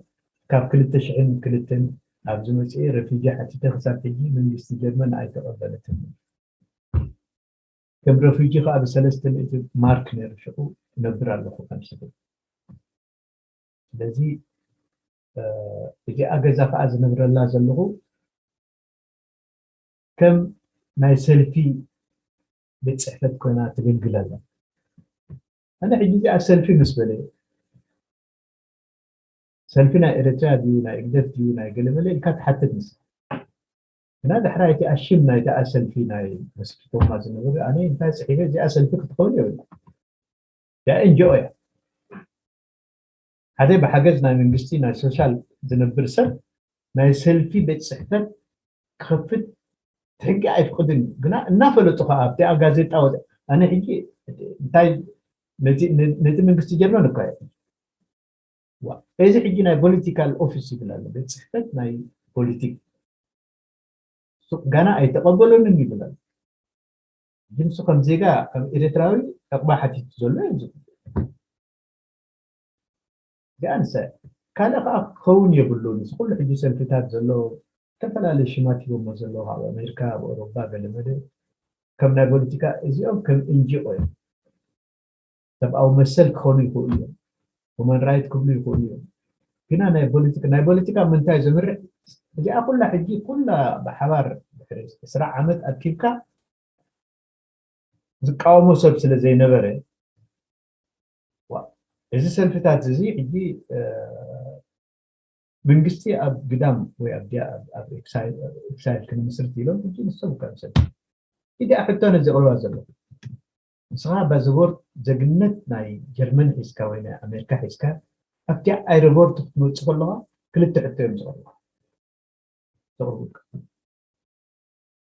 ካብ ክልተ ሽሕን ክልተን ኣብ ዝመፅእ ረፊጂ ሓቲተ ክሳብ ሕጂ መንግስቲ ጀርመን ኣይተቐበለትን። ከም ረፊጂ ከዓ ብሰለስተ ሚእቲ ማርክ ነይሩ ሽዑ እነብር ኣለኹ ከም ስብል። ስለዚ እዚኣ ገዛ ከዓ ዝነብረላ ዘለኹ ከም ናይ ሰልፊ ቤት ፅሕፈት ኮይና ትግልግል ኣላ። ኣነ ሕጂ እዚኣ ሰልፊ ምስ በለ ሰልፊ ናይ ኤረትርያ ድዩ ናይ ህግደፍ ድዩ ናይ ገለመለ ኢልካ ትሓትት ንስኻ። ግና ዳሕራይ እቲኣ ሽም ናይታ ሰልፊ ናይ መስኪቶማ ዝነበሩ ኣነ እንታይ ፅሒፈ እዚኣ ሰልፊ ክትኸውን የብላ። እዚኣ ኤንጂኦ እያ። ሓደ ብሓገዝ ናይ መንግስቲ ናይ ሶሻል ዝነብር ሰብ ናይ ሰልፊ ቤት ፅሕፈት ክኸፍት ሕጊ ኣይፍቅድን እዩ። ግና እናፈለጡ ከዓ ኣብቲ ኣብ ጋዜጣ ወፀ ኣነ ሕጂ እንታይ ነቲ መንግስቲ ጀርመን እኳ እዚ ሕጂ ናይ ፖለቲካል ኦፊስ ይብል ኣሎ ቤት ፅሕፈት ናይ ፖለቲክ ጋና ኣይተቐበሎንን ይብል ኣሎ። ግን ንሱ ከም ዜጋ ከም ኤርትራዊ ዕቕባ ሓቲቱ ዘሎ እዩ ዝብል። እዚኣ ንሳ ካልእ ከዓ ክኸውን የብሉን እዚ ኩሉ ሕጂ ሰልፍታት ዘሎ ዝተፈላለዩ ሽማት ሂቦሞ ዘለዉ ካብ ኣሜሪካ ኣብ ኣውሮፓ ገለመለ ከም ናይ ፖለቲካ እዚኦም ከም ኤንጂኦ እዮም። ሰብኣዊ መሰል ክኾኑ ይኽእሉ እዮም። ሁማን ራይት ክብሉ ይኽእሉ እዮም። ግና ናይ ፖለቲካ ናይ ፖለቲካ ምንታይ ዘምርሕ እዚኣ ኩላ ሕጂ ኩላ ብሓባር ድሕሪ ዕስራ ዓመት ኣኪብካ ዝቃወሞ ሰብ ስለ ዘይነበረ እዚ ሰልፍታት እዚ ሕጂ መንግስቲ ኣብ ግዳም ወይ ኣብ ኤክሳይል ክንምስርት ኢሎም ሕጂ ንሶም ከም ሰብ ኢዳ ሕቶ ነዚ ቅርባ ዘለኹ ንስኻ ባዝቦርት ዜግነት ናይ ጀርመን ሒዝካ ወይ ናይ ኣሜሪካ ሒዝካ ኣብቲ ኣይረቦርት ክትመፅእ ከለኻ ክልተ ሕቶ እዮም ዘቕርቡልካ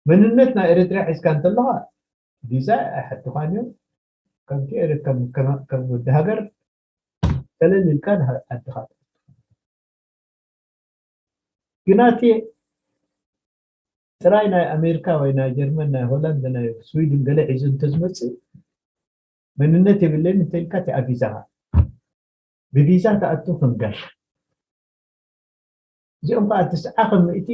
መንነት ናይ ኤርትራ ሒዝካ እንተለኻ ቪዛ ኣይሓቱኻን እዮም ከምቲ ከም ወዲ ሃገር ሰለል ኢልካ ዓድኻ ግና እቲ ጥራይ ናይ ኣሜሪካ ወይ ናይ ጀርመን ናይ ሆላንድ ናይ ስዊድን ገለ ሒዙ እንተዝመፅእ መንነት የብለይን እንተኢልካ እቲኣ ቪዛኻ ብቪዛ ትኣቱ ከም ጋሻ እዚኦም ከዓ ትስዓ ከም ምእቲ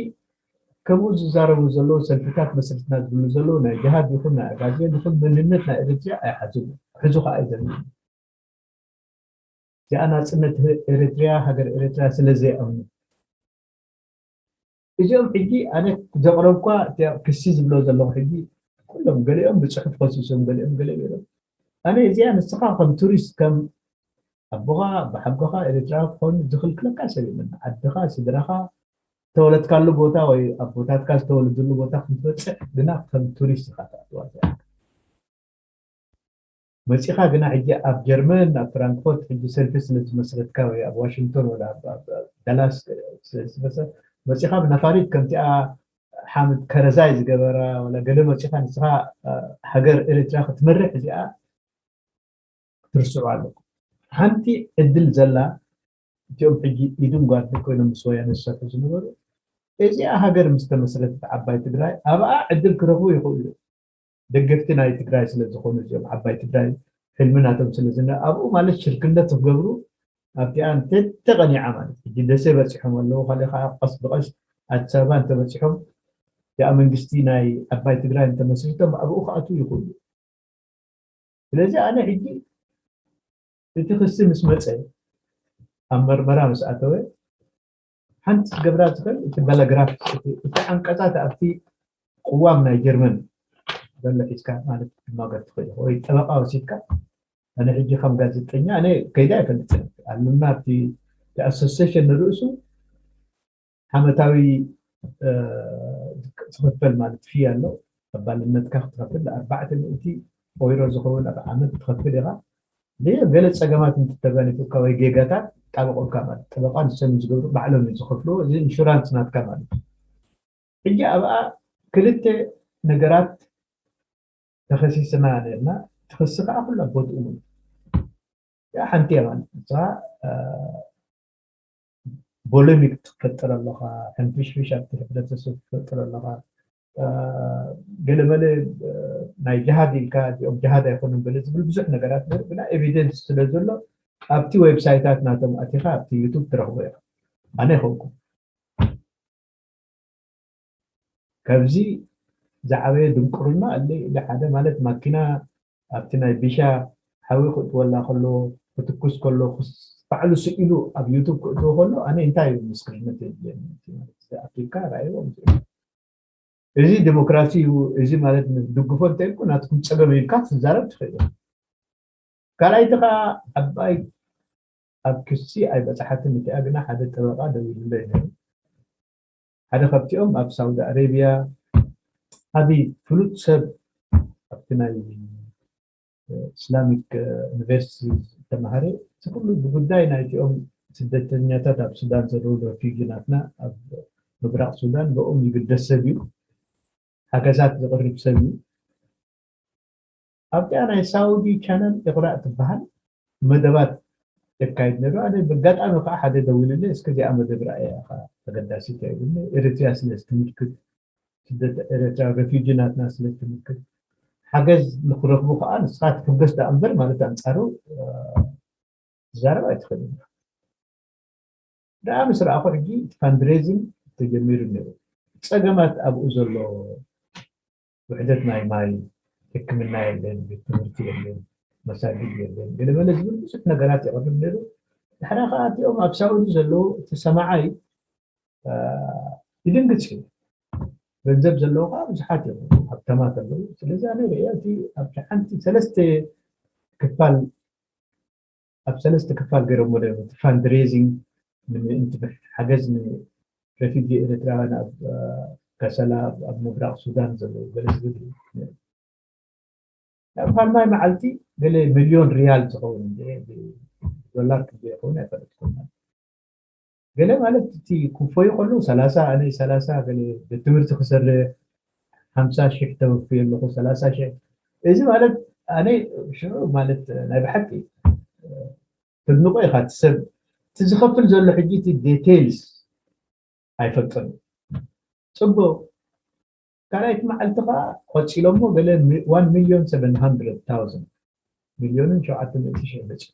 ከምኡ ዝዛረቡ ዘለዉ ሰልፍታት መስርትና ዝብሉ ዘለዉ ናይ ጅሃድ ይኹን ናይ ኣጋዚያን ይኹን መንነት ናይ ኤርትሪያ ኣይሓዙ ሕዙ ከዓ እዩ ዘሎ እዚኣ ናፅነት ኤርትሪያ ሃገር ኤርትሪያ ስለ ዘይኣምኑ እዚኦም ሕጂ ኣነ ዘቕረብኳ ክሲ ዝብሎ ዘለኹ ሕጂ ኩሎም ገሊኦም ብፅሑፍ ከሲሶም ገሊኦም ገለ ገይሮም ኣነ እዚኣ ንስኻ ከም ቱሪስት ከም ኣቦኻ ብሓጎኻ ኤርትራ ክኾኑ ዝኽልክለካ ሰብ የለን ዓድኻ ስድራኻ ዝተወለድካሉ ቦታ ወይ ኣቦታትካ ዝተወለድሉ ቦታ ክትበፅሕ ግና ከም ቱሪስት ኢኻ ትኣትዋ መፂኻ ግና ሕጂ ኣብ ጀርመን ኣብ ፍራንክፎርት ሕጂ ሰልፊ ስለ ዝመስረትካ ወይ ኣብ ዋሽንግቶን ወላ ዳላስ ስለዝመሰ መፂኻ ብነፋሪት ከምቲኣ ሓምድ ከረዛይ ዝገበራ፣ ወላ ገለ መፂኻ ንስኻ ሃገር ኤርትራ ክትመርሕ እዚኣ ክትርስዑ ኣለኩም። ሓንቲ ዕድል ዘላ፣ እቲኦም ሕጂ ኢድን ጓንትን ኮይኖም ምስ ወያነ ዝሰርሑ ዝነበሩ፣ እዚኣ ሃገር ምስ ተመስረተት ዓባይ ትግራይ ኣብኣ ዕድል ክረኽቡ ይኽእሉ እዮም። ደገፍቲ ናይ ትግራይ ስለ ዝኾኑ እዚኦም ዓባይ ትግራይ ሕልሚ ናቶም ስለ ዝነ ኣብኡ ማለት ሽርክነት ክገብሩ ኣብቲኣ እንተተቐኒዓ ማለት ሕጂ ደሴ በፂሖም ኣለዉ። ካልእ ከዓ ቀስ ብቐስ ኣዲስ ኣበባ እንተበፂሖም እቲኣ መንግስቲ ናይ ዓባይ ትግራይ እንተመስሪቶም ኣብኡ ክኣትዉ ይኽእሉ። ስለዚ ኣነ ሕጂ እቲ ክሲ ምስ መፀ ኣብ መርመራ ምስ ኣተወ ሓንቲ ክገብራ ዝኽእል እቲ ባላግራፍ እቲ ዓንቀፃት ኣብቲ ቅዋም ናይ ጀርመን ዘሎ ሒዝካ ማለት ክትማገር ትኽእል ኢኻ ወይ ጠበቃ ወሲድካ ኣነ ሕጂ ከም ጋዜጠኛ ኣነ ከይዳ ኣይፈልጥን ኣለና ኣብቲ ኣሶሴሽን ንርእሱ ዓመታዊ ዝኸፈል ማለት ፊ ኣሎ ኣባልነትካ ክትኸፍል ኣርባዕተ ሚእቲ ኦይሮ ዝኸውን ኣብ ዓመት ትኸፍል ኢኻ ገለ ፀገማት እንትተጋኒፉካ ወይ ጌጋታት ጣበቆልካ ማለት ጠበቃ ንሰም ዝገብሩ ባዕሎም እዮም ዝኸፍልዎ እዚ ኢንሹራንስ ናትካ ማለት እዩ ሕጂ ኣብኣ ክልተ ነገራት ተኸሲስና ነርና ትኸሲ ከዓ ኩላ ቦትኡ ሓንቲ እያ ማለት ንስኻ ቦሎሚክ ትፈጥር ኣለኻ ሕንፍሽፍሽ ኣብቲ ሕብረተሰብ ትፈጥር ኣለኻ ገለመለ ናይ ጅሃድ ኢልካ እዚኦም ጅሃድ ኣይኮኑን ገለ ዝብል ብዙሕ ነገራት ነሩ ግና ኤቪደንስ ስለ ዘሎ ኣብቲ ዌብሳይታት ናቶም ኣቲኻ ኣብቲ ዩቱብ ትረኽቦ ኢኻ ኣነ ይኸንኩ ካብዚ ዝዓበየ ድንቁርና ኣለይ ኢለ ሓደ ማለት ማኪና ኣብቲ ናይ ቢሻ ሓዊ ክእትወላ ከሎ ክትኩስ ከሎ ባዕሉ ስኢሉ ኣብ ዩቱብ ክእትዎ ከሎ ኣነ እንታይ እዩ ምስክርነት ኣኪብካ ራእይዎም እዚ ዲሞክራሲ እዩ እዚ ማለት ድግፎ እንተልኩ ናትኩም ፀገም ኢልካ ትዛረብ ትኽእል ካልኣይቲ ከዓ ዓባይ ኣብ ክሲ ኣይበፅሓትን እቲኣ ግና ሓደ ጠበቃ ደዊሉለይ ነሩ ሓደ ካብቲኦም ኣብ ሳውዲ ኣረቢያ ዓቢ ፍሉጥ ሰብ ኣብቲ ናይ እስላሚክ ዩኒቨርሲቲ ዝተማሃረ እቲ ኩሉ ብጉዳይ ናይቲኦም ስደተኛታት ኣብ ሱዳን ዘለዉ ረፊጂ ናትና ኣብ ምብራቅ ሱዳን ብኦም ዝግደስ ሰብ እዩ ሓገዛት ዝቅርብ ሰብ እዩ ኣብቲኣ ናይ ሳውዲ ቻነል ኢቅራእ ትበሃል መደባት የካይድ ነሩ ኣነ ብጋጣሚ ከዓ ሓደ ደዊልለ እስከ እዚኣ መደብ ረኣያ ኢኻ ተገዳሲት ይብልኒ ኤሪትሪያ ስለ ዝትምልክት ስደት ኤሪትሪያ ረፊጂ ናትና ስለ ዝትምልክት ሓገዝ ንክረኽቡ ከዓ ንስኻ ትሕገዝ ደኣ እምበር ማለት ኣንፃሩ ትዛረብ ኣይትኽእልን ደኣ ምስ ረኣኹ ሕጂ እቲ ፋንድሬዚንግ ተጀሚሩ ነሩ ፀገማት ኣብኡ ዘሎ ውሕደት ናይ ማይ ሕክምና የለን ቤት ትምህርቲ የለን መሳጊድ የለን ገለመለ ዝብል ብዙሕ ነገራት የቕርብ ነሩ ድሕራ ከዓ እቲኦም ኣብ ሳውዲ ዘለዉ እቲ ሰማዓይ ይድንግፅ እዩ ገንዘብ ዘለዎ ከዓ ብዙሓት እዮም ሃብታማት ኣለዉ ስለዚ ኣነ ሪኦ እቲ ኣብቲ ሓንቲ ሰለስተ ክፋል ኣብ ሰለስተ ክፋል ገይሮሞ ደ እቲ ፋንድሬዚንግ ንምእንቲ ሓገዝ ንረፊጂ ኤርትራውያን ኣብ ከሰላ ኣብ ምብራቅ ሱዳን ዘለዉ ገለ ዝብል እዩ ኣብ ካልማይ መዓልቲ ገለ ሚልዮን ሪያል ዝኸውን ዶላር ክንደ ይኸውን ኣይፈለጥኩም ገለ ማለት እቲ ክፎዩ ከለዉ ሰላሳ ኣነ ሰላሳ ገለ ቤት ትምህርቲ ክሰርሕ ሓምሳ ሺሕ ተወፍየ ኣለኹ ሰላሳ ሺሕ እዚ ማለት ኣነ ሽዑ ማለት ናይ ብሓቂ ተድንቆ ኢኻ እቲ ሰብ እቲ ዝኸፍል ዘሎ ሕጂ እቲ ዴቴይልስ ኣይፈልጦን እዩ ፅቡቅ ካልኣይቲ መዓልቲ ከዓ ቆፂሎሞ ገለ one million seven hundred thousand ሚልዮንን ሸውዓተ ሚእቲ ሺሕ በፂሑ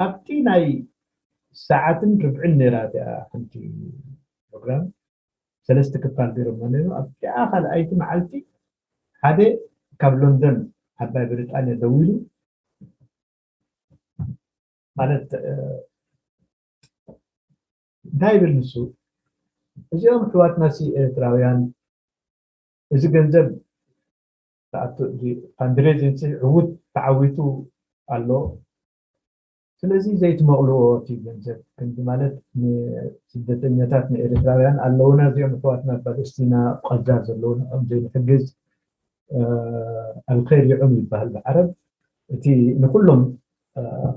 ኣብቲ ናይ ሰዓትን ርብዕን ነይራ እቲኣ ሓንቲ ፕሮግራም ሰለስተ ክፋል ገይሮሞ ነይሩ ኣብቲኣ ካልኣይቲ መዓልቲ ሓደ ካብ ሎንደን ዓባይ ብሪጣንያ ደዊሉ ማለት እንታይ ይብል ንሱ እዚኦም ኣሕዋትና ሲ ኤርትራውያን እዚ ገንዘብ ፋንድሬዚንግ ዕውት ተዓዊቱ ኣሎ ስለዚ ዘይትመቕልዎ እቲ ገንዘብ ክንዲ ማለት ንስደተኛታት ንኤርትራውያን ኣለውና እዚኦም ኣሕዋትና ፓለስቲና ቀዛ ዘለዉ ንኦም ዘይንሕግዝ ኣልኸይር ይዑም ይበሃል ብዓረብ እቲ ንኩሎም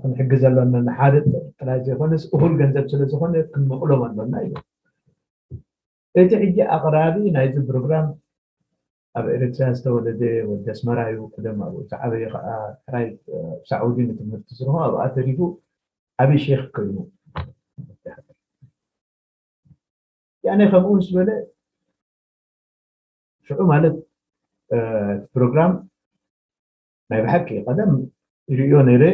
ክንሕግዝ ኣለና ንሓደ ጥራይ ዘይኮነስ እኹል ገንዘብ ስለ ዝኾነ ክንመቕሎም ኣለና እዩ እቲ ሕጂ ኣቕራቢ ናይዚ ፕሮግራም ኣብ ኤርትራ ዝተወለደ ወዲ ኣስመራ እዩ። ቀደም ኣብኡ ዝዓበየ ከዓ ጥራይ ሳዑዲ ንትምህርቲ ዝረኸቦ ኣብኣ ተሪፉ ዓብዪ ሼክ ኮይኑ። ያኔ ከምኡ ምስ በለ ሽዑ ማለት እቲ ፕሮግራም ናይ ብሓቂ ቀደም ይርእዮ ነይረ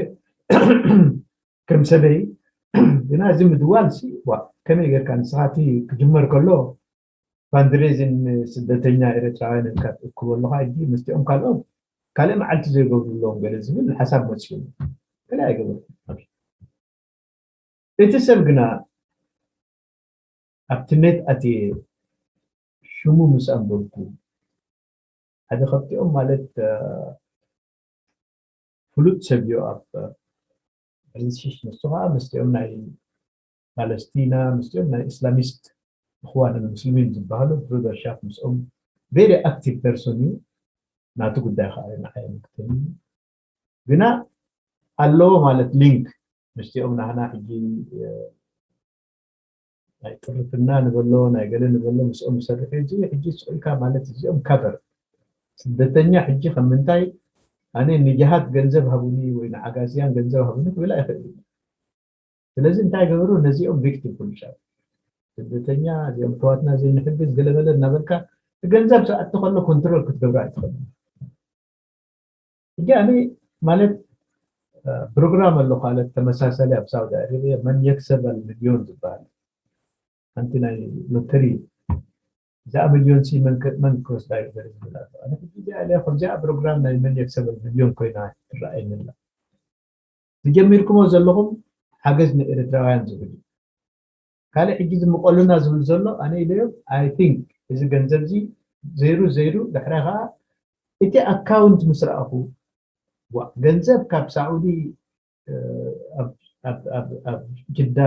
ከም ሰበይ። ግና እዚ ምድዋል ሲ ዋ ከመይ ጌርካ ንስኻ እቲ ክጅመር ከሎ ፋንድሬዚን ስደተኛ ኤርትራውያን ኢልካ ትእክቦ ኣለኻ። ሕጂ ምስቲኦም ካልኦት ካልእ መዓልቲ ዘይገብሩ ኣለዎም ገለ ዝብል ሓሳብ መፅኡ ገለ ኣይገበርኩም። እቲ ሰብ ግና ኣብቲ ኔት ኣትየ ሽሙ ምስ ኣንበብኩ ሓደ ካብቲኦም ማለት ፍሉጥ ሰብ እዩ ኣብ ሪንሲሽ ንሱ ከዓ ምስቲኦም ናይ ፓለስቲና ምስቲኦም ናይ እስላሚስት እኽዋን ሙስሊሚን ዝበሃሉ ብሮደርሻፕ ምስኦም ቬሪ ኣክቲቭ ፐርሶን እዩ። ናቱ ጉዳይ ከዓ እዩ ንዓይ ምክትል ግና ኣለዎ ማለት ሊንክ ምስቲኦም ናህና ሕጂ ናይ ጥርፍና ንበሎ ናይ ገለ ንበሎ ምስኦም ዝሰርሕ እዚ ሕጂ ስኢልካ ማለት እዚኦም ካቨር ስደተኛ ሕጂ ከም ምንታይ ኣነ ንጅሃድ ገንዘብ ሃቡኒ ወይ ንዓጋዝያን ገንዘብ ሃቡኒ ክብል ኣይኽእል እዩ። ስለዚ እንታይ ገበሩ ነዚኦም ቪክቲም ኩሉ ሻብ ስደተኛ እዚኦም ኣሕዋትና ዘይንሕግዝ ገለመለ እናበልካ እቲ ገንዘብ ዝኣቲ ከሎ ኮንትሮል ክትገብሮ ኣይትኽእል። ሕጂ ኣነ ማለት ፕሮግራም ኣሎ ካልኦት ተመሳሳሊ ኣብ ሳውዲ ኣረብያ መን የክሰብ ኣልሚልዮን ዝበሃል ሓንቲ ናይ ሎተሪ እዚኣ ሚልዮን ሲ መን ክወስዳ እዩ ዘርኢ ዝብል ኣሎ። ኣነ ሕጂ እዚኣ ኢለ ከምዚኣ ፕሮግራም ናይ መን የክሰብ ኣልሚልዮን ኮይና ትረኣየኒ ኣላ። ዝጀሚርኩሞ ዘለኹም ሓገዝ ንኤርትራውያን ዝብል እዩ። ካልእ ሕጂ ዝምቐሉና ዝብል ዘሎ ኣነ ኢለዮም ኣይ ቲንክ እዚ ገንዘብ እዚ ዘይሩ ዘይሩ ዳሕራይ ከዓ እቲ ኣካውንት ምስ ረኣኹ ዋ ገንዘብ ካብ ሳዑዲ ኣብ ጅዳ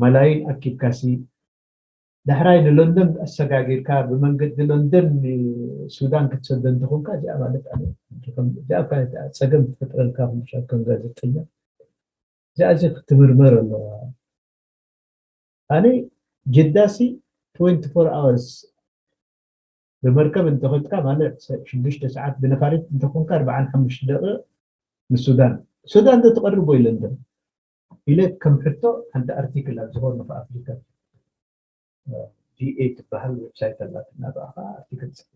መላይን ኣኪብካሲ ዳሕራይ ንሎንደን ኣሰጋጊርካ ብመንገዲ ሎንደን ንሱዳን ክትሰደ እንተኾንካ እዚኣ ማለት ኣነ እዚኣ እኳ እያ ጸገም ትፈጥረልካ ኩሉ ሻብ ከም ጋዜጠኛ እዚኣ እዚ ክትምርመር ኣለዋ ኣነ ጅዳሲ twenty four hours ብመርከብ እንተኾንካ ማለት ሽዱሽተ ሰዓት ብነፋሪት እንተኾንካ ኣርባዓን ሓሙሽተ ደቂቕ ንሱዳን ሱዳን ዶ ትቐርብ ወይ ለንደን ኢለ ከም ሕቶ ሓንቲ ኣርቲክል ኣብ ዝኾነ ኣፍሪካ ቪኤ ትበሃል ዌብሳይት ኣላትና ብኣኻ ኣርቲክል ፅሕፍ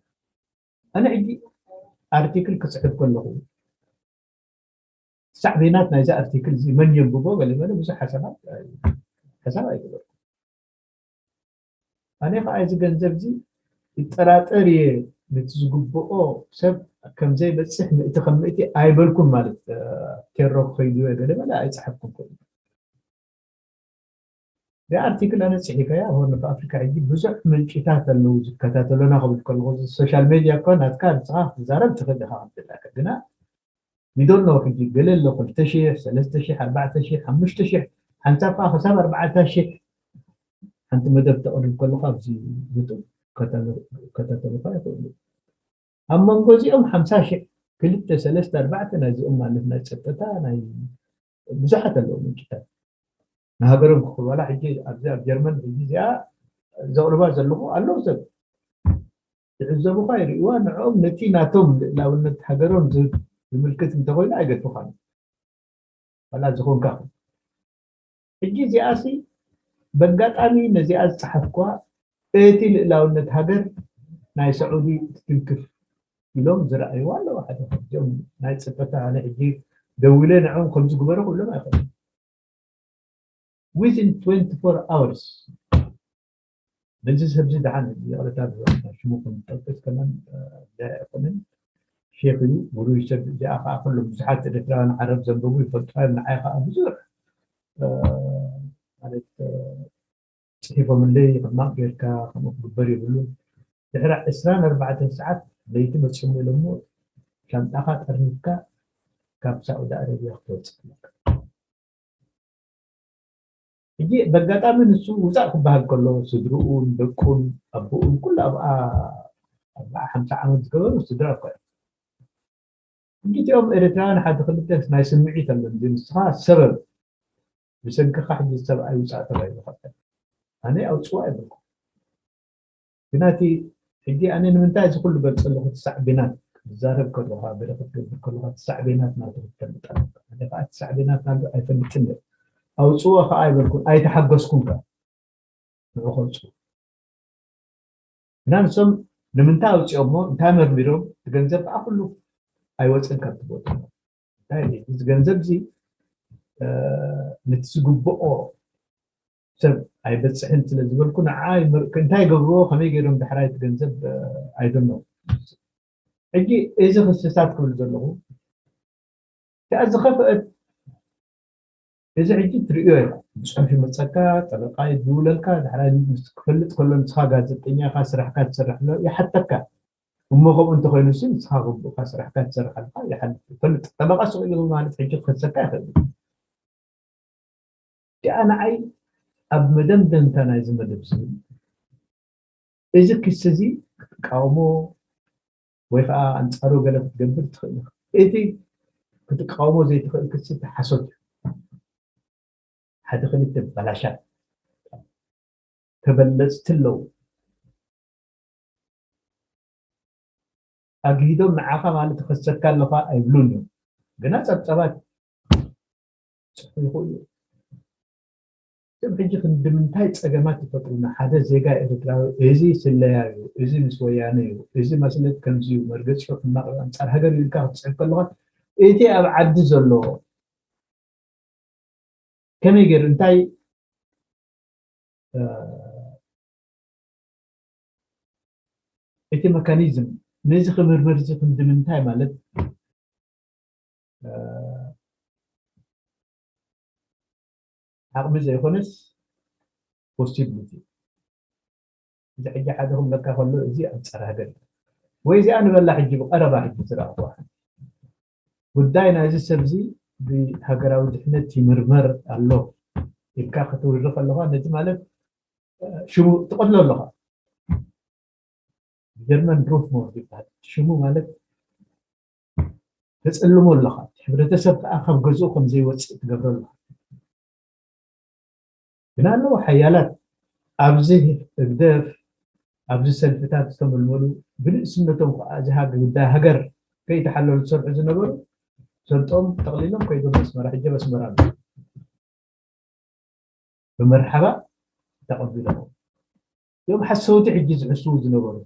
ኣነ ሕጂ ኣርቲክል ክፅሕፍ ከለኹ ሳዕቤናት ናይዚ ኣርቲክል እዚ መን የንብቦ ገለ ገለ ብዙሕ ሓሳባት ሓሳብ ኣይገበርኩ ኣነ ከዓ እዚ ገንዘብ እዚ ይጠራጠር እየ ነቲ ዝግብኦ ሰብ ከም ዘይበፅሕ ምእቲ ከም ምእቲ ኣይበልኩን ማለት ቴሮ ክኸይዱ እየ ገለ ገለ ኣይፀሓፍኩን ክእሉ እዚ ኣርቲክል ኣነ ፅሒፈያ ሆርን ኦፍ ኣፍሪካ ሕጂ ብዙሕ ምንጭታት ኣለዉ ዝከታተሉና ክብል ከለኹ እዚ ሶሻል ሜድያ እኳ ናትካ ንስኻ ክትዛረብ ትኽእል ኢኻ ክብለካ ግና ይዶኖ ሕጂ ገለ ኣሎ ክልተ ሺሕ ሰለስተ ሺሕ ኣርባዕተ ሺሕ ሓሙሽተ ሺሕ ሓንሳብ ከዓ ክሳብ ኣርባዕተ ሺሕ ሓንቲ መደብ ተቕርብ ከለካ ኣብዚ ዩቱብ ከታተሉካ ይኽእሉ ኣብ መንጎ እዚኦም ሓምሳ ሺሕ ክልተ ሰለስተ ኣርባዕተ ናይዚኦም ማለት ናይ ፀጥታ ናይ ብዙሓት ኣለዉ ምንጭታት ንሃገሮም ክኽበላ ሕጂ ኣብዚ ኣብ ጀርመን ሕጂ እዚኣ ዘቕርባ ዘለኹ ኣለዉ ሰብ ይዕዘቡኻ ይርእዋ ንዕኦም ነቲ ናቶም ልእላውነት ሃገሮም ዝምልክት እንተኮይኑ ኣይገድፉኻን ዋላ ዝኾንካ ሕጂ እዚኣሲ በጋጣሚ ነዚኣ ዝፀሓፍኳ እቲ ልእላውነት ሃገር ናይ ሰዑዲ ትትንክፍ ኢሎም ዝረኣይዋ ኣለዉ ሓደ ካብዚኦም ናይ ፀጥታ ኣነ ሕጂ ደዊለ ንዕኦም ከምዚ ግበሩ ክብሎም ኣይኽእልን within twenty-four hours ነዚ ሰብዚ ደሓን ይቕረታ ሽሙ ክንጠቅስ ከለን ኣይኮነን ሼክ እዩ ውሩይ ሰብ እዚኣ ከዓ ኩሎም ብዙሓት ኤርትራውያን ዓረብ ዘንበቡ ይፈልጡ እዮም ንዓይ ከዓ ብዙሕ ማለት ፅሒፎምለይ ሕማቕ ጌርካ ከምኡ ክግበር የብሉን ድሕሪ ዕስራን ኣርባዕተን ሰዓት ለይቲ መፂኦም ኢሎሞ ሻንጣኻ ጠርኒፍካ ካብ ሳዑዲ ኣረብያ ክትወፅእ ኣለካ ሕጂ በጋጣሚ ንሱ ውፃእ ክበሃል ከሎ ስድርኡን ደቁን ኣቦኡን ኩሉ ኣብኣ ኣርባዓ ሓምሳ ዓመት ዝገበሩ ስድራ እኳ እዮም ሕጂ እቲኦም ኤርትራውያን ሓደ ክልተ ናይ ስምዒት ኣለን ንስኻ ሰበብ ብሰንክኻ ሕጂ ሰብኣይ ውፃእ ተባሂሉ ከብደ ኣነ ኣውፅዋ ይብልኩ ናቲ ሕጂ ኣነ ንምንታይ እዚ ኩሉ ገልፅ ኣለኹ? እቲ ሳዕቤናት ክዛረብ ከለኻ፣ ገለ ክትገብር ከለኻ፣ እቲ ሳዕቤናት ናቱ ክትፈልጥ ኣለካ። ኣነ ከዓ እቲ ሳዕቤናት ናቱ ኣይፈልጥን እየ። ኣውፅኦ ከዓ ኣይበልኩን፣ ኣይተሓገዝኩን ከዓ ንዑ ከውፅኡ። ግና ንሶም ንምንታይ ኣውፅኦሞ፣ እንታይ መርሚሮም? እቲ ገንዘብ ከዓ ኩሉ ኣይወፅን ካብቲ ቦታ። እንታይ እዩ? እዚ ገንዘብ እዚ፣ እ፣ ነቲ ዝግብኦ ሰብ ኣይበፅሕን ስለ ዝበልኩ፣ ንዓ ይመር-፣ እንታይ ይገብርዎ፣ ከመይ ገይሮም ዳሕራይ እቲ ገንዘብ፣ እ፣ ኣይደኖ። ሕጂ እዚ ክስታት ክብል ዘለኹ፣ እቲኣ ዝኸፍአት፣ እዚ ሕጂ ትርእዮ ኢኻ። ብጽሑፍ ይመጸካ፣ ጠበቃ ይድውለልካ፣ ዳሕራይ ምስ ክፈልጥ ከሎ ንስኻ ጋዜጠኛ ኢኻ፣ ስራሕካ ትሰርሕ ኣሎ፣ ይሓተካ። እሞ ከምኡ እንተኾይኑ ሲ ንስኻ ግቡእካ ስራሕካ ትሰርሕ ኣለኻ፣ ይሓልፍ። ይፈልጥ። ጠበቃ ስቕ ኢሉ ማለት ሕጂ ክኸሰካ ይኽእል እዩ። እቲኣ ንዓይ ኣብ መደምደምታ ናይዚ መደብ ዝብል፣ እዚ ክሲ እዚ ክትቃወሞ ወይ ከዓ ኣንጻሩ ገለ ክትገብር ትኽእል ኢኻ። እቲ ክትቃወሞ ዘይትኽእል ክሲ እቲ ሓሶት እዩ። ሓደ ክልተ በላሻት ተበለጽቲ ኣለዉ። ኣግሂዶም ንዓኻ ማለት ክኸሰካ ኣለኻ ኣይብሉን እዮም። ግና ጸብጸባት ጽሑፍ ይኽእሉ እዮም። እዞም ሕጂ ክንዲ ምንታይ ጸገማት ይፈጥሩና? ሓደ ዜጋ ኤርትራዊ እዚ ስለያ እዩ፣ እዚ ምስ ወያነ እዩ፣ እዚ መስለት ከምዚ እዩ፣ መርገጺኡ ሕማቕ እዩ፣ ኣንጻር ሃገር እዩ ኢልካ ክትጽሕፍ ከለኻ፣ እቲ ኣብ ዓዲ ዘሎ ከመይ ገይሩ፣ እንታይ፣ እ፣ እቲ መካኒዝም ነዚ ክምርምር እዚ ክንዲ ምንታይ ማለት፣ እ፣ ዓቕሚ ዘይኮነስ ፖሲቢሊቲ። እዚ ሕጂ ሓደ ክብለካ ከሎ፣ እዚ ኣንጻር ሃገር እዩ። ወይ እዚኣ ንበላ ሕጂ ብቐረባ ሕጂ ዝረኣኹዋ። ጉዳይ ናይዚ ሰብ እዚ ብሃገራዊ ድሕነት ይምርመር ኣሎ ኢልካ ክትውሪ ከለኻ፣ ነዚ ማለት፣ እ፣ ሽሙ ትቐትሎ ኣለኻ። ጀርመን ሩፍሞርድ ይበሃል። ሽሙ ማለት ተጸልሞ ኣለኻ። ሕብረተሰብ ከኣ ካብ ገዝኡ ከም ዘይወጽእ ትገብሮ ኣለኻ። ግና ኣለዉ ሓያላት ኣብዚ ህግደፍ፣ ኣብዚ ሰልፍታት ዝተመልመሉ፣ ብንእስነቶም ከኣ እዚ ሃገ-፣ ጉዳይ ሃገር ከይተሓለሉ ዝሰርሑ ዝነበሩ፣ ሰልጦም ጠቕሊሎም ከይዶም ኣስመራ፣ ሕጂ ኣብ ኣስመራ ኣለዉ። ብመርሓባ ተቐቢሎሞ። እዞም ሓሰውቲ ሕጂ ዝሕስዉ ዝነበሩ፣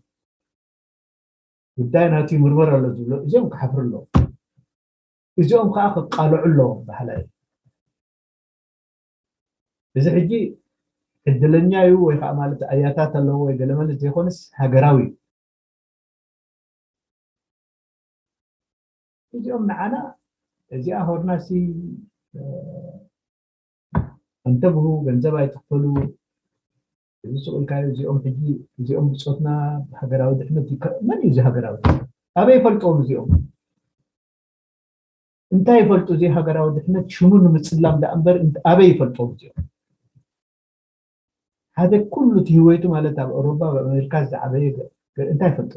ጉዳይ ናቱ ይምርመር ኣሎ ዝብሎ፣ እዚኦም ክሓፍሩ ኣለዎም። እዚኦም ከኣ ክቃልዑ ኣለዎም በሃላይ እየ። እዚ ሕጂ ዕድለኛ እዩ ወይ ከኣ ማለት ኣያታት ኣለዎ ወይ ገለ መለ ዘይኮነስ ሃገራዊ እዩ። እዚኦም ንዓና እዚኣ ሆርናሲ፣ እ፣ እንተብሁ ገንዘብ ኣይትኽፈሉ፣ እዚ ስቕ ኢልካዮ፣ እዚኦም ሕጂ፣ እዚኦም ብጾትና ሃገራዊ ድሕነት ይከ-፣ መን እዩ እዚ ሃገራዊ ድሕነት? ኣበይ ይፈልጥዎም እዚኦም? እንታይ ይፈልጡ? እዚ ሃገራዊ ድሕነት ሽሙ ንምጽላም ደኣ እምበር እንት-፣ ኣበይ ይፈልጥዎም እዚኦም? ሓደ ኩሉ እቲ ህይወቱ ማለት ኣብ ኣውሮፓ፣ ኣብ ኣሜሪካ ዝዓበየ ገ-፣ ገ-፣ እንታይ ይፈልጡ?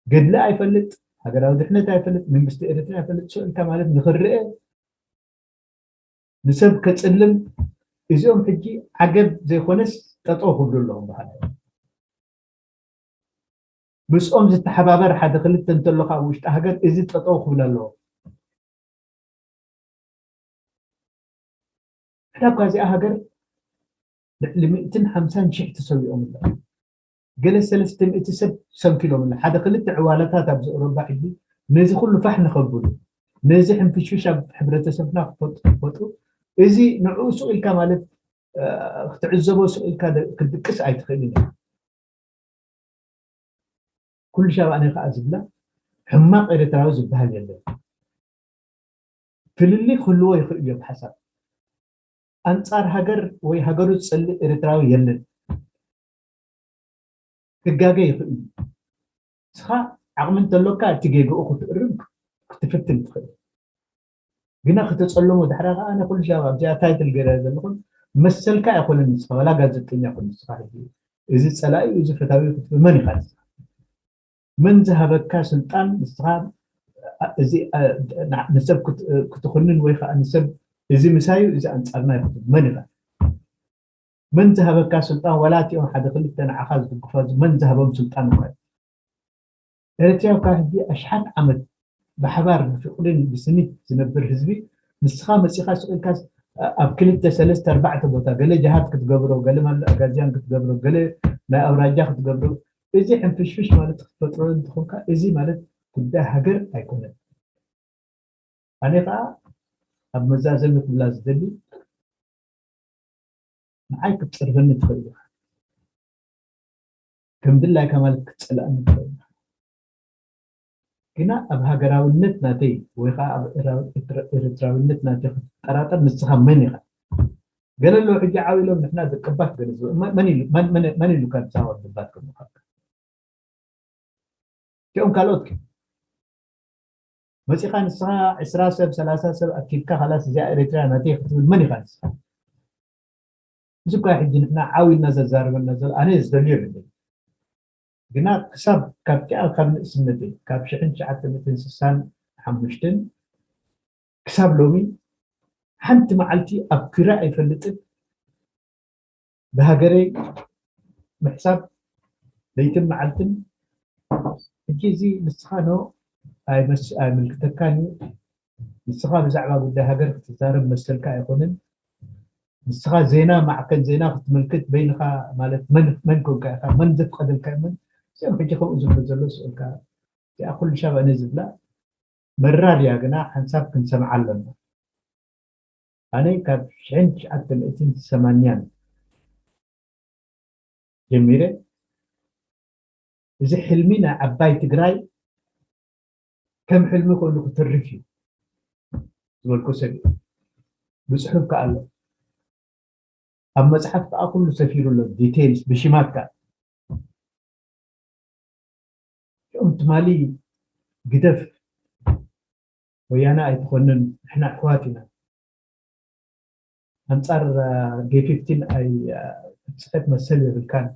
ገድሊ ኣይፈልጥ፣ ሃገራዊ ድሕነት ኣይፈልጥ፣ መንግስቲ ኤርትራ ኣይፈልጥ፣ ስቕ ኢልካ ማለት ንኽርአ ንሰብ ከጽልም፣ እዚኦም ሕጂ ዓገብ ዘይኮነስ ጠጠው ክብሉ ኣለዎም በሃላይ። ምስኦም ዝተሓባበር ሓደ ክልተ እንተሎ ካብ ውሽጢ ሃገር እዚ ጠጠው ክብል ኣለዎ። ሕዳ እኳ እዚኣ ሃገር ልዕሊ ሚእትን ሓምሳን ሽሕ ተሰዊኦም ኣለዉ። ገለ ሰለስተ ሚእቲ ሰብ ሰንኪሎም ኣለዉ። ሓደ ክልተ ዕዋላታት ኣብዚ ኣውሮፓ ሕጂ ነዚ ኩሉ ፋሕ ንኸብሉ፣ ነዚ ሕንፍሽፍሽ ኣብ ሕብረተሰብና ክፈጥ-፣ ክፈጥሩ፣ እዚ ንዕኡ ስቕ ኢልካ ማለት፣ እ፣ ክትዕዘቦ ስቕ ኢልካ ደ-፣ ክትድቅስ ኣይትኽእልን ኢኻ። ኩሉ ሻብ ኣነ ከኣ ዝብላ ሕማቕ ኤርትራዊ ዝበሃል የለን። ፍልልይ ክህልዎ ይኽእል እዩ ብሓሳብ። ኣንጻር ሃገር ወይ ሃገሩ ዝጸልእ ኤርትራዊ የለን። ክጋገ ይኽእል እዩ። ንስኻ ዓቕሚ እንተሎካ እቲ ጌግኡ ክትእርም ክትፍትን ትኽእል። ግና ክተጸልሞ ዳሕራ ከኣ ኣነ ኩሉ ሻብ ኣብዚኣ ታይትል ገይረ ዘለኹን መሰልካ ኣይኮነን። ንስኻ ዋላ ጋዜጠኛ ኩን ንስኻ ሕጂ እዚ ጸላኢ እዚ ፈታዊ ክትብል መን ኢኻ ንስኻ? መን ዝሃበካ ስልጣን ንስኻ እዚ፣ እ፣ ና-፣ ንሰብ ክት-፣ ክትኹንን ወይ ከኣ ንሰብ እዚ ምሳዩ እዚ ኣንጻርና እዩ ክትብል መን ኢኻ? መን ዝሃበካ ስልጣን? ዋላ እቲኦም ሓደ ክልተ ንዓኻ ዝድግፋ መን ዝሃቦም ስልጣን እኳ እዩ። ኤርትራ ካብ ሕጂ ኣሽሓት ዓመት ብሓባር ብፍቕርን ብስኒት ዝነብር ህዝቢ፣ ንስኻ መጺኻ ስቕ ኢልካ ኣብ ክልተ ሰለስተ ኣርባዕተ ቦታ ገለ ጅሃድ ክትገብሮ፣ ገለ መላእ ኣጋዝያን ክትገብሮ፣ ገለ ናይ ኣውራጃ ክትገብሮ፣ እዚ ሕንፍሽፍሽ ማለት ክትፈጥሮ እንተኾንካ፣ እዚ ማለት ጉዳይ ሃገር ኣይኮነን። ኣነ ከዓ ኣብ መዛዘሚ ክብላ ዝደሊ፣ ንዓይ ክትፀርፈኒ ትኽእል ኢኻ፣ ከም ድላይካ ማለት ክትፀላእኒ ትኽእል ኢኻ። ግና ኣብ ሃገራውነት ናተይ ወይ ከዓ ኣብ ኤርትራውነት ናተይ ክትጠራጠር ንስኻ መን ኢኻ? ገለ ኣለዉ ሕጂ ዓው ኢሎም ንሕና ደቀባት ገለ ዝበ- መ- መን ኢሉ መን- መን- መን ኢሉካ ንስኻ ደባት ከምኻልካ? እቲኦም ካልኦት ከ? መፂኻ ንስኻ ዕስራ ሰብ ሰላሳ ሰብ ኣኪብካ ካላስ እዚኣ ኤርትራ ናተይ ክትብል መን ኢኻ ንስኻ? እዚ እኳ ሕጂ ንሕና ዓው ኢልና ዘዛርበና ዘሎ ኣነ ዝደልዮ የብለይ። ግና ክሳብ ካብቲኣ ካብ ንእስነተይ ካብ ሽሕን ትሽዓተ ሚእትን ስሳን ሓሙሽተን ክሳብ ሎሚ ሓንቲ መዓልቲ ኣብ ኪራ ኣይፈልጥን። ብሃገረይ ምሕሳብ ለይትን መዓልትን። ሕጂ እዚ ንስኻ ኖ ኣይመስ- ኣይምልክተካን እዩ። ንስኻ ብዛዕባ ጉዳይ ሃገር ክትዛረብ መሰልካ ኣይኮነን። ንስኻ ዜና ማዕከን ዜና ክትምልክት በይንኻ ማለት መን መን ኮንካ ኢኻ? መን ዘፍቀደልካ? መን እዚኦም ሕጂ ከምኡ ዝብሎ ዘሎ ስእልካ እዚኣ ኩሉ ሻብ ኣነ ዝብላ መራር እያ፣ ግና ሓንሳብ ክንሰምዓ ኣለና። ኣነ ካብ ሽሕን ትሽዓተ ሚእትን ሰማንያን ጀሚረ እዚ ሕልሚ ናይ ዓባይ ትግራይ ከም ሕልሚ ኮይኑ ክትርፍ እዩ ዝበልኩ ሰብ እዩ። ብፅሑፍ ከዓ ኣሎ፣ ኣብ መፅሓፍ ከዓ ኩሉ ሰፊሩ ኣሎ፣ ዲቴይልስ ብሽማት ከዓ። እም ትማሊ ግደፍ ወያነ ኣይትኾንን፣ ንሕና ኣሕዋት ኢና። ኣንጻር ጌ ፊፍቲን ኣይ ክትጽሕፍ መሰል የብልካን።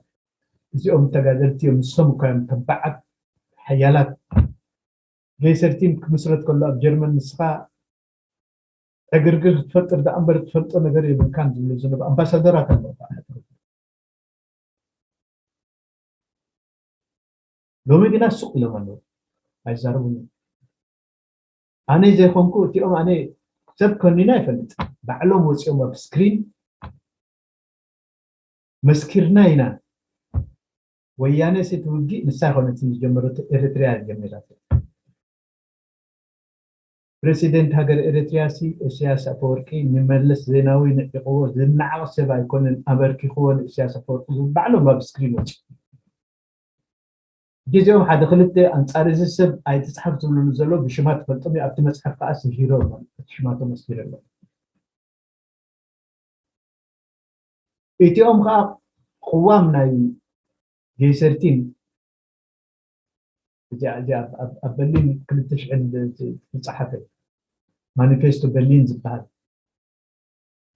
እዚኦም ተጋደልቲ እዮም፣ ንሶም እኮ እዮም ተባዓት ሓያላት። ጌ ሰርቲን ክምስረት ከሎ ኣብ ጀርመን ንስኻ ዕግርግር ክትፈጥር ደኣ እምበር ትፈልጦ ነገር የብልካን ዝብሉ ዝነበሩ ኣምባሳደራት ኣለዉ። ሎሚ ግና ሱቕ ኢሎም ኣለዉ፣ ኣይዛረቡን እዮም። ኣነ ዘይኮንኩ እቲኦም ኣነ ሰብ ከኒና ኣይፈልጥ፣ ባዕሎም ወፂኦም ኣብ ስክሪን መስኪርና ኢና። ወያነ ሲ ትውጊእ ንሳ ይኮነት ዝጀመረቶ፣ ኤርትሪያ ጀሚራቶ። ፕረሲደንት ሃገር ኤርትሪያ ሲ ኢሳያስ ኣፈወርቂ ንመለስ ዜናዊ ንዒቕዎ ዝነዓቕ ሰብ ኣይኮነን፣ ኣበርኪኽዎ ንኢሳያስ ኣፈወርቂ ዝብል ባዕሎም ኣብ ስክሪን ወፂኡ። ግዜኦም ሓደ ክልተ ኣንጻር እዚ ሰብ ኣይትጽሓፍ ዝብሉሉ ዘሎ ብሽማት ትፈልጦም እዩ። ኣብቲ መጽሓፍ ከዓ ስፊሮም ማለት እቲ ሽማቶም ኣስፊረ ኣሎ። እቲኦም ከዓ ቅዋም ናይ ጌሰርቲን እዚኣ እዚኣ ኣብ- ኣብ- ኣብ በርሊን ክልተ ሽሕን ዝ- ዝ- ዝፀሓፈ ማኒፌስቶ በርሊን ዝበሃል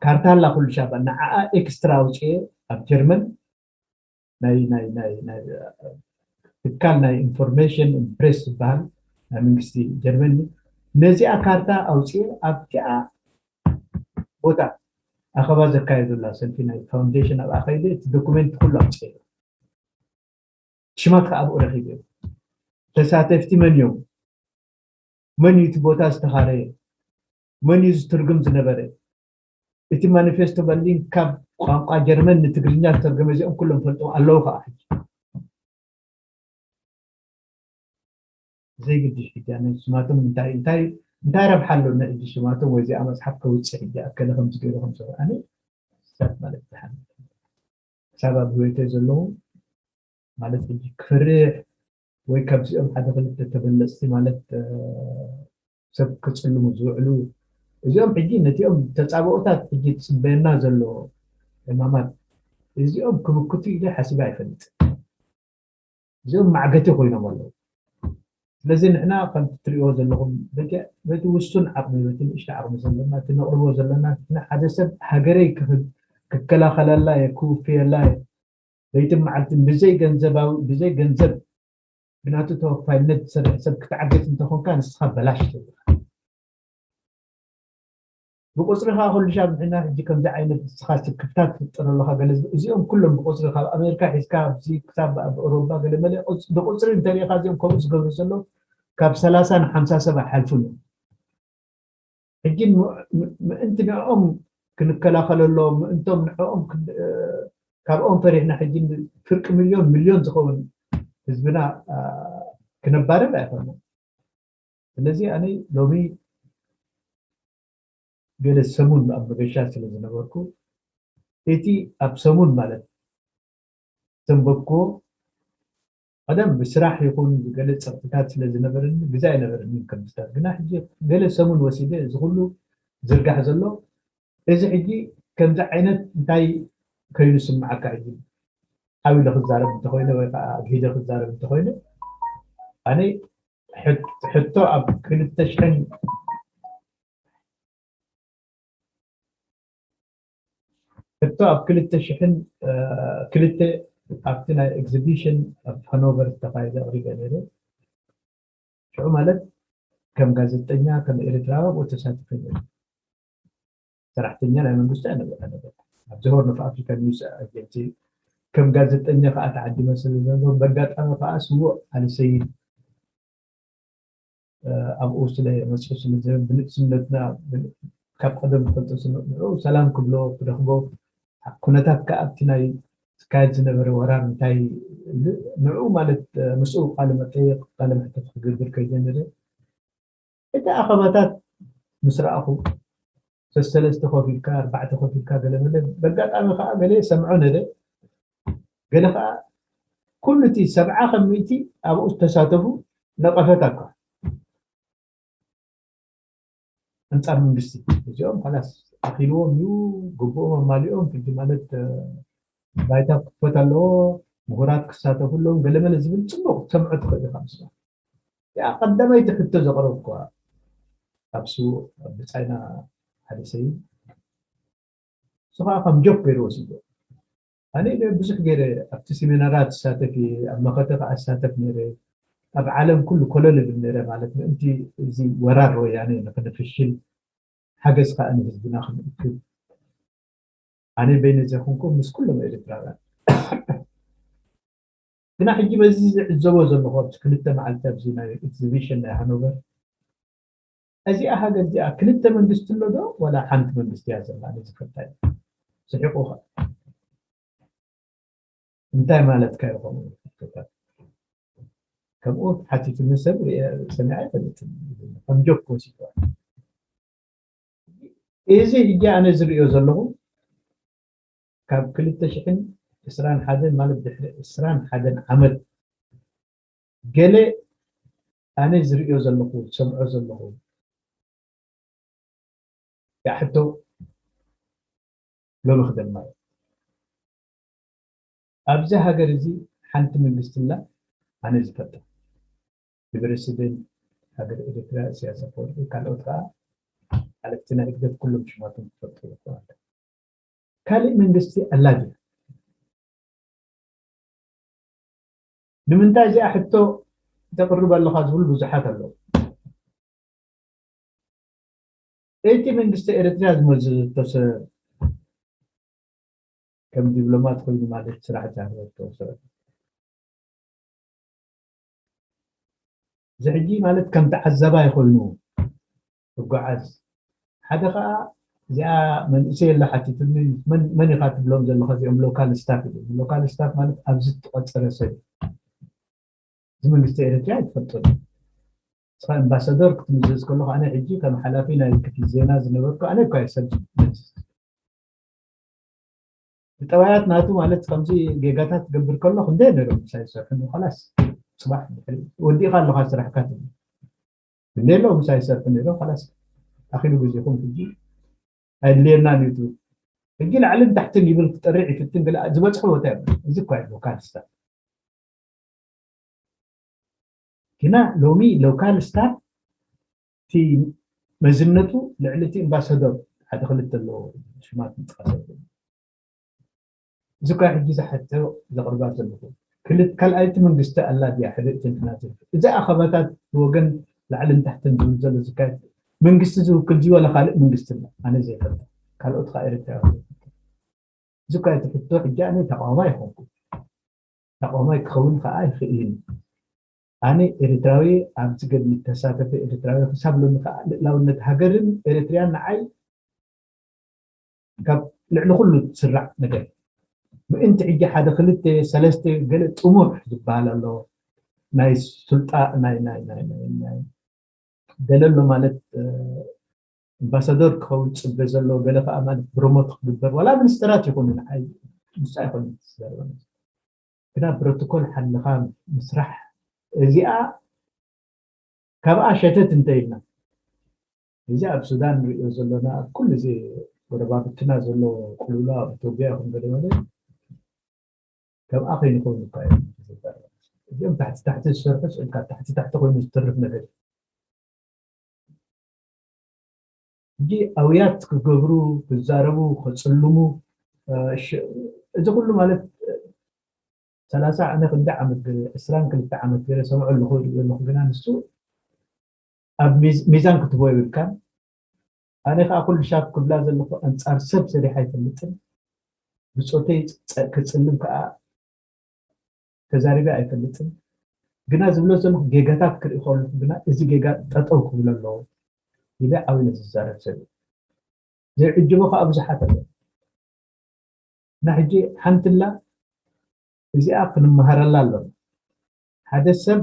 ካርታ ኣላ ኩሉ ሻባ ንዓኣ ኤክስትራ ኣውፅኤ ኣብ ጀርመን ናይ ናይ ናይ ናይ ትካል ናይ ኢንፎርሜሽን ፕሬስ ዝበሃል ናይ መንግስቲ ጀርመን እዩ። ነዚኣ ካርታ ኣውፅኤ ኣብቲኣ ቦታ ኣኸባ ዘካየዱላ ሰልፊ ናይ ፋውንዴሽን ኣብ ኣኸይደ እቲ ዶኩሜንት ኩሉ ኣውፅኤ ሽማት ከዓ ኣብኡ ረኪበ ተሳተፍቲ መን እዮም? መን እዩ እቲ ቦታ ዝተኻረየ? መን እዩ ዝትርግም ዝነበረ? እቲ ማኒፌስቶ በርሊን ካብ ቋንቋ ጀርመን ንትግርኛ ዝተርገመ እዚኦም ኩሎም ፈልጦም ኣለዉ ከዓ ሕጂ ዘይግድሽ ሕጂ ኣነ ሽማቶም እንታይ እንታይ እንታይ ረብሓ ኣለዎ ሕጂ ሽማቶም ወይ እዚኣ መፅሓፍ ከውፅእ ሕጂ ኣከለ ከምዚ ገይሩ ከምሰሩ ኣነ ሰብ ማለት ዝሓ ክሳብ ኣብ ህይወተይ ዘለዉ ማለት ሕጂ ክፈርሕ ወይ ካብዚኦም ሓደ ክልተ ተበለፅቲ ማለት ሰብ ክፅልሙ ዝውዕሉ እዚኦም ሕጂ ነቲኦም ተፃብኦታት ሕጂ ዝፅበየና ዘሎ ዕማማት እዚኦም ክምክቱ ኢለ ሓሲበ ኣይፈልጥ እዚኦም ማዕገቲ ኮይኖም ኣለዉ ስለዚ ንሕና ከምቲ ትሪእዎ ዘለኹም በቲ ውሱን ዓቕሚ በቲ ንእሽተ ዓቕሚ ዘለና እቲ ነቕርቦ ዘለና ንሕና ሓደ ሰብ ሃገረይ ክከላኸለላ እየ ክውፍየላ እየ ለይትን መዓልትን ብዘይ ገንዘባዊ ብዘይ ገንዘብ ብናቱ ተወፋይነት ዝሰርሕ ሰብ ክትዓገት እንተኾንካ ንስኻ በላሽ ትብል ብቁፅሪ ከዓ ኩሉ ሻብ ንሕና ሕጂ ከምዚ ዓይነት ንስኻ ስክፍታት ትፍጥር ኣለኻ። ገለ እዚኦም ኩሎም ብቁፅሪ ካብ ኣሜሪካ ሒዝካ ኣብዚ ክሳብ ኣብ ኤውሮጳ ገለ መለ ቁፅ- ብቁፅሪ እንተሪኢኻ እዚኦም ከምኡ ዝገብሩ ዘለዉ ካብ ሰላሳ ንሓምሳ ሰብ ኣይሓልፉን እዮም። ሕጂ ም- ም- ምእንቲ ንዕኦም ክንከላኸለሎም ምእንቶም ንዕኦም ክን- እ፣ ካብኦም ፈሪሕና ሕጂ ፍርቂ ሚልዮን ሚልዮን ዝኸውን ህዝብና እ፣ ክነባርር ኣይኮነን። ስለዚ ኣነ ሎሚ ገለ ሰሙን ኣብ መገሻ ስለ ዝነበርኩ እቲ ኣብ ሰሙን ማለት ዘንበብኩዎ ቀደም ብስራሕ ይኹን ብገለ ፀቕጥታት ስለ ዝነበረኒ ግዜ ኣይነበረንን ከምስታት ግና ሕጂ ገለ ሰሙን ወሲደ እዚ ኩሉ ዝርጋሕ ዘሎ እዚ ሕጂ ከምዚ ዓይነት እንታይ ከይኑ ስምዓካ ሕጂ ሓው ኢለ ክዛረብ እንተኮይነ ወይ ከዓ ኣግሂደ ክዛረብ እንተኮይነ ኣነ ሕቶ ኣብ ክልተ ሽሕን ሕቶ ኣብ ክልተ ሽሕን ክልተ ኣብቲ ናይ ኤግዚቢሽን ኣብ ሃኖቨር ዝተካየደ ኣቅሪበ ነይረ። ሽዑ ማለት ከም ጋዜጠኛ ከም ኤርትራዊ ኣብኡ ተሳቲፈ ነይረ። ሰራሕተኛ ናይ መንግስቲ ኣነበረ ኣብዚ ሆርን ኦፍ ኣፍሪካ ኒውስ ኣጀንሲ ከም ጋዜጠኛ ከዓ ተዓዲመ ስለ ዘሎ በጋጣሚ ከዓ ስዉእ ኣሊ ሰይድ ኣብኡ ስለ መፅኡ ስለ ዝብል ብንእስነትና ካብ ቀደም ዝፈልጦ ስለ ንዑ ሰላም ክብሎ ክደኽቦ ኩነታት ከዓ ኣብቲ ናይ ዝካየድ ዝነበረ ወራር እንታይ ኢሉ ንዑ ማለት ምስኡ ቃለ መጠየቅ ቃለ መሕተት ክገብር ከይደ ነረ እቲ ኣኸባታት ምስ ረኣኹ ሰሰለስተ ኮፍ ኢልካ ኣርባዕተ ኮፍ ኢልካ ገለመለ በጋጣሚ ከዓ ገለ ሰምዖ ነደ ገለ ከዓ ኩሉ እቲ ሰብዓ ከም ሚእቲ ኣብኡ ዝተሳተፉ ነቐፈት ኣኳ ኣንጻር መንግስቲ እዚኦም ካላስ ኣኪልዎም እዩ ግብኦም ኣማሊኦም ሕጂ ማለት ባይታ ክፈት ኣለዎ ምሁራት ክሳተፉ ኣለዎም ገለመለ ዝብል ፅቡቅ ሰምዖ ትኽእል ኢኻ ምስላ ያ ቀዳመይቲ ሕቶ ዘቕረብኳ ኣብ ስውእ ኣብ ብጻይና ሓደ ሰይድ ንሱ ከዓ ከም ጆክ ገይሩ ወሲዶ ኣነ ብዙሕ ገይረ ኣብቲ ሴሚናራት ዝሳተፍ እየ ኣብ መኸተ ከዓ ዝሳተፍ ነይረ ኣብ ዓለም ኩሉ ኮለል እብል ነይረ ማለት ምእንቲ እዚ ወራር ወያነ ንክንፍሽል ሓገዝ ከዓ ንህዝብና ክንእክብ ኣነ በይነ ዘይኮንኩም ምስ ኩሎም ኤርትራውያን ግና ሕጂ በዚ ዝዕዘቦ ዘለኹ ኣብዚ ክልተ መዓልቲ ኣብዚ ናይ ኤግዚቢሽን ናይ ሃኖቨር እዚኣ ሃገር እዚኣ ክልተ መንግስቲ ኣሎ ዶ ዋላ ሓንቲ መንግስቲ እያ ዘላ ኣነ ዝፈልጣ እዩ ስሒቑ ኸ እንታይ ማለትካ እዩ ከምኡ ሕቶታት ከምኡ ሓቲቱኒ ሰብ ሰሚዐ ኣይፈልጥን ከም ጆክ ወሲድዋ እዚ ሕጂ ኣነ ዝርእዮ ዘለኹ ካብ ክልተ ሽሕን ዕስራን ሓደን ማለት ድሕሪ ዕስራን ሓደን ዓመት ገለ ኣነ ዝርእዮ ዘለኹ ዝሰምዖ ዘለኹ ያሕቶ ሎሚ ክደልማዮ ኣብዚ ሃገር እዚ ሓንቲ መንግስቲ ኣላ ኣነ ዝፈልጣ ብፕረሲደንት ሃገር ኤርትራ ኢሳያስ ኣፈወርቂ ካልኦት ከዓ ሓለፍቲ ናይ ህግደፍ ኩሎም ሽማቶም ክፈልጡ ይኽእሉ ኣለዉ። ካልእ መንግስቲ ኣላ ድያ? ንምንታይ እዚኣ ሕቶ ተቕርብ ኣለኻ ዝብሉ ብዙሓት ኣለዉ። እቲ መንግስቲ ኤርትራ ዝመዘዘቶ ሰብ ከም ዲፕሎማት ኮይኑ ማለት ስራሕ ዝሃበቶ ሰብ እዚ ሕጂ ማለት ከም ተዓዛባይ ኮይኑ ክጓዓዝ ሓደ ከዓ እዚኣ መንእሰይ ኣሎ ሓቲቱኒ መን ኢካ ትብሎም ዘለካ እዚኦም ሎካል ስታፍ ዩ ሎካል ስታፍ ማለት ኣብዚ ትቆፀረ ሰብ እዚ መንግስቲ ኤርትራ ይትፈልጦ ንስኻ ኣምባሳደር ክትምዘዝ ከለኹ ኣነ ሕጂ ከም ሓላፊ ናይ ክፍሊ ዜና ዝነበርኩ ኣነ እኳ ሰብ ዝመዝዝ ብጠባያት ናቱ ማለት ከምዚ ጌጋታት ትገብር ከሎ ክንደይ ነይሮም ምሳይ ዝሰርሑ ላስ ፅባሕ ወዲእካ ኣለካ ስራሕካ ትብል ክንደይ ኣለዉ ምሳይ ዝሰርሑ ነይሮም ላስ ኣኪሉ ግዜኹም ሕጂ ኣይድልየናን እዩ ትብል ሕጂ ላዕልን ታሕትን ይብል ክጠርዕ ይፍትን ዝበፅሑ ቦታ እዚ እኳ ሎካል ስታፍ ግና ሎሚ ሎካል ስታፍ እቲ መዝነቱ ልዕሊ እቲ ኣምባሳደር ሓደ ክልተ ኣለዎ ሽማት ምጥቃስ እዚ እኳ ሕጂ ዝሓቶ ዘቕርባ ዘለኹ ካልኣይቲ መንግስቲ ኣላ ድያ ሕብእቲ ንሕና ዝብል እዚ ኣኸባታት ብወገን ላዕልን ታሕትን ዝብል ዘሎ ዝካየድ መንግስቲ ዝውክል ድዩ ዋላ ካልእ መንግስቲ ኣሎ ኣነ ዘይፈልጥ። ካልኦት ከዓ ኤርትራውያን ዘይፈልጥ። እዚ እኳ እቲ ሕቶ ሕጂ ኣነ ተቃዋማይ ኣይኮንኩ። ተቃዋማይ ክኸውን ከዓ ይኽእል። ኣነ ኤርትራዊ ኣብዚ ገድሊ ተሳተፈ ኤርትራዊ ክሳብ ሎሚ ከዓ ልእላውነት ሃገርን ኤርትራያን ንዓይ ካብ ልዕሊ ኩሉ ትስራዕ ነገር። ምእንቲ ሕጂ ሓደ ክልተ ሰለስተ ገለ ጥሙር ዝበሃል ኣሎ ናይ ስልጣ ናይ ናይ ናይ ናይ ናይ ገለ ኣሎ ማለት ኣምባሳደር ክኸውን ፅበ ዘሎ ገለ ከዓ ማለት ብሮሞት ክግበር ዋላ ሚኒስተራት ይኹኑ ንዓይ ንሱ ኣይኮነ ዝዛረበ ግና ፕሮቶኮል ሓልኻ ምስራሕ እዚኣ ካብኣ ሸተት እንተኢልና እዚ ኣብ ሱዳን ንሪኦ ዘለና ኣብ ኩሉ እዚ ጎረባብትና ዘሎ ቅልውላ ኣብ ኢትዮጵያ ይኹን ገለ መለ ከምኣ ከይንኸውን እኳ እዮም ዝዛረቡ። እዚኦም ታሕቲ ታሕቲ ዝሰርሑ ስእልካ ታሕቲ ታሕቲ ኮይኑ ዝትርፍ ነገር ሕጂ ኣውያት ክገብሩ ክዛረቡ ክፅልሙ እዚ ኩሉ ማለት ሰላሳ ዓመት እንደ ዓመት ገለ ዕስራን ክልተ ዓመት ገለ ሰምዖ ኣለኹ ይርኢ ኣለኹ ግና ንሱ ኣብ ሚዛን ክትቦ ይብልካን ኣነ ከዓ ኩሉ ሻብ ክብላ ዘለኹ ኣንፃር ሰብ ሰሪሕ ኣይፈልጥን ብፆተይ ክፅልም ከዓ ተዛሪበ ኣይፈልጥን ግና ዝብሎ ዘለኹ ጌጋታት ክርኢ ከለኹ ግና እዚ ጌጋ ጠጠው ክብሎ ኣለዎ ኢለ ዓው ኢለ ዝዛረብ ሰብ እዩ ዘይዕጅቦ ከዓ ብዙሓት ኣለዉ እና ሕጂ ሓንትላ እዚኣ ክንመሃረላ ኣለና ሓደ ሰብ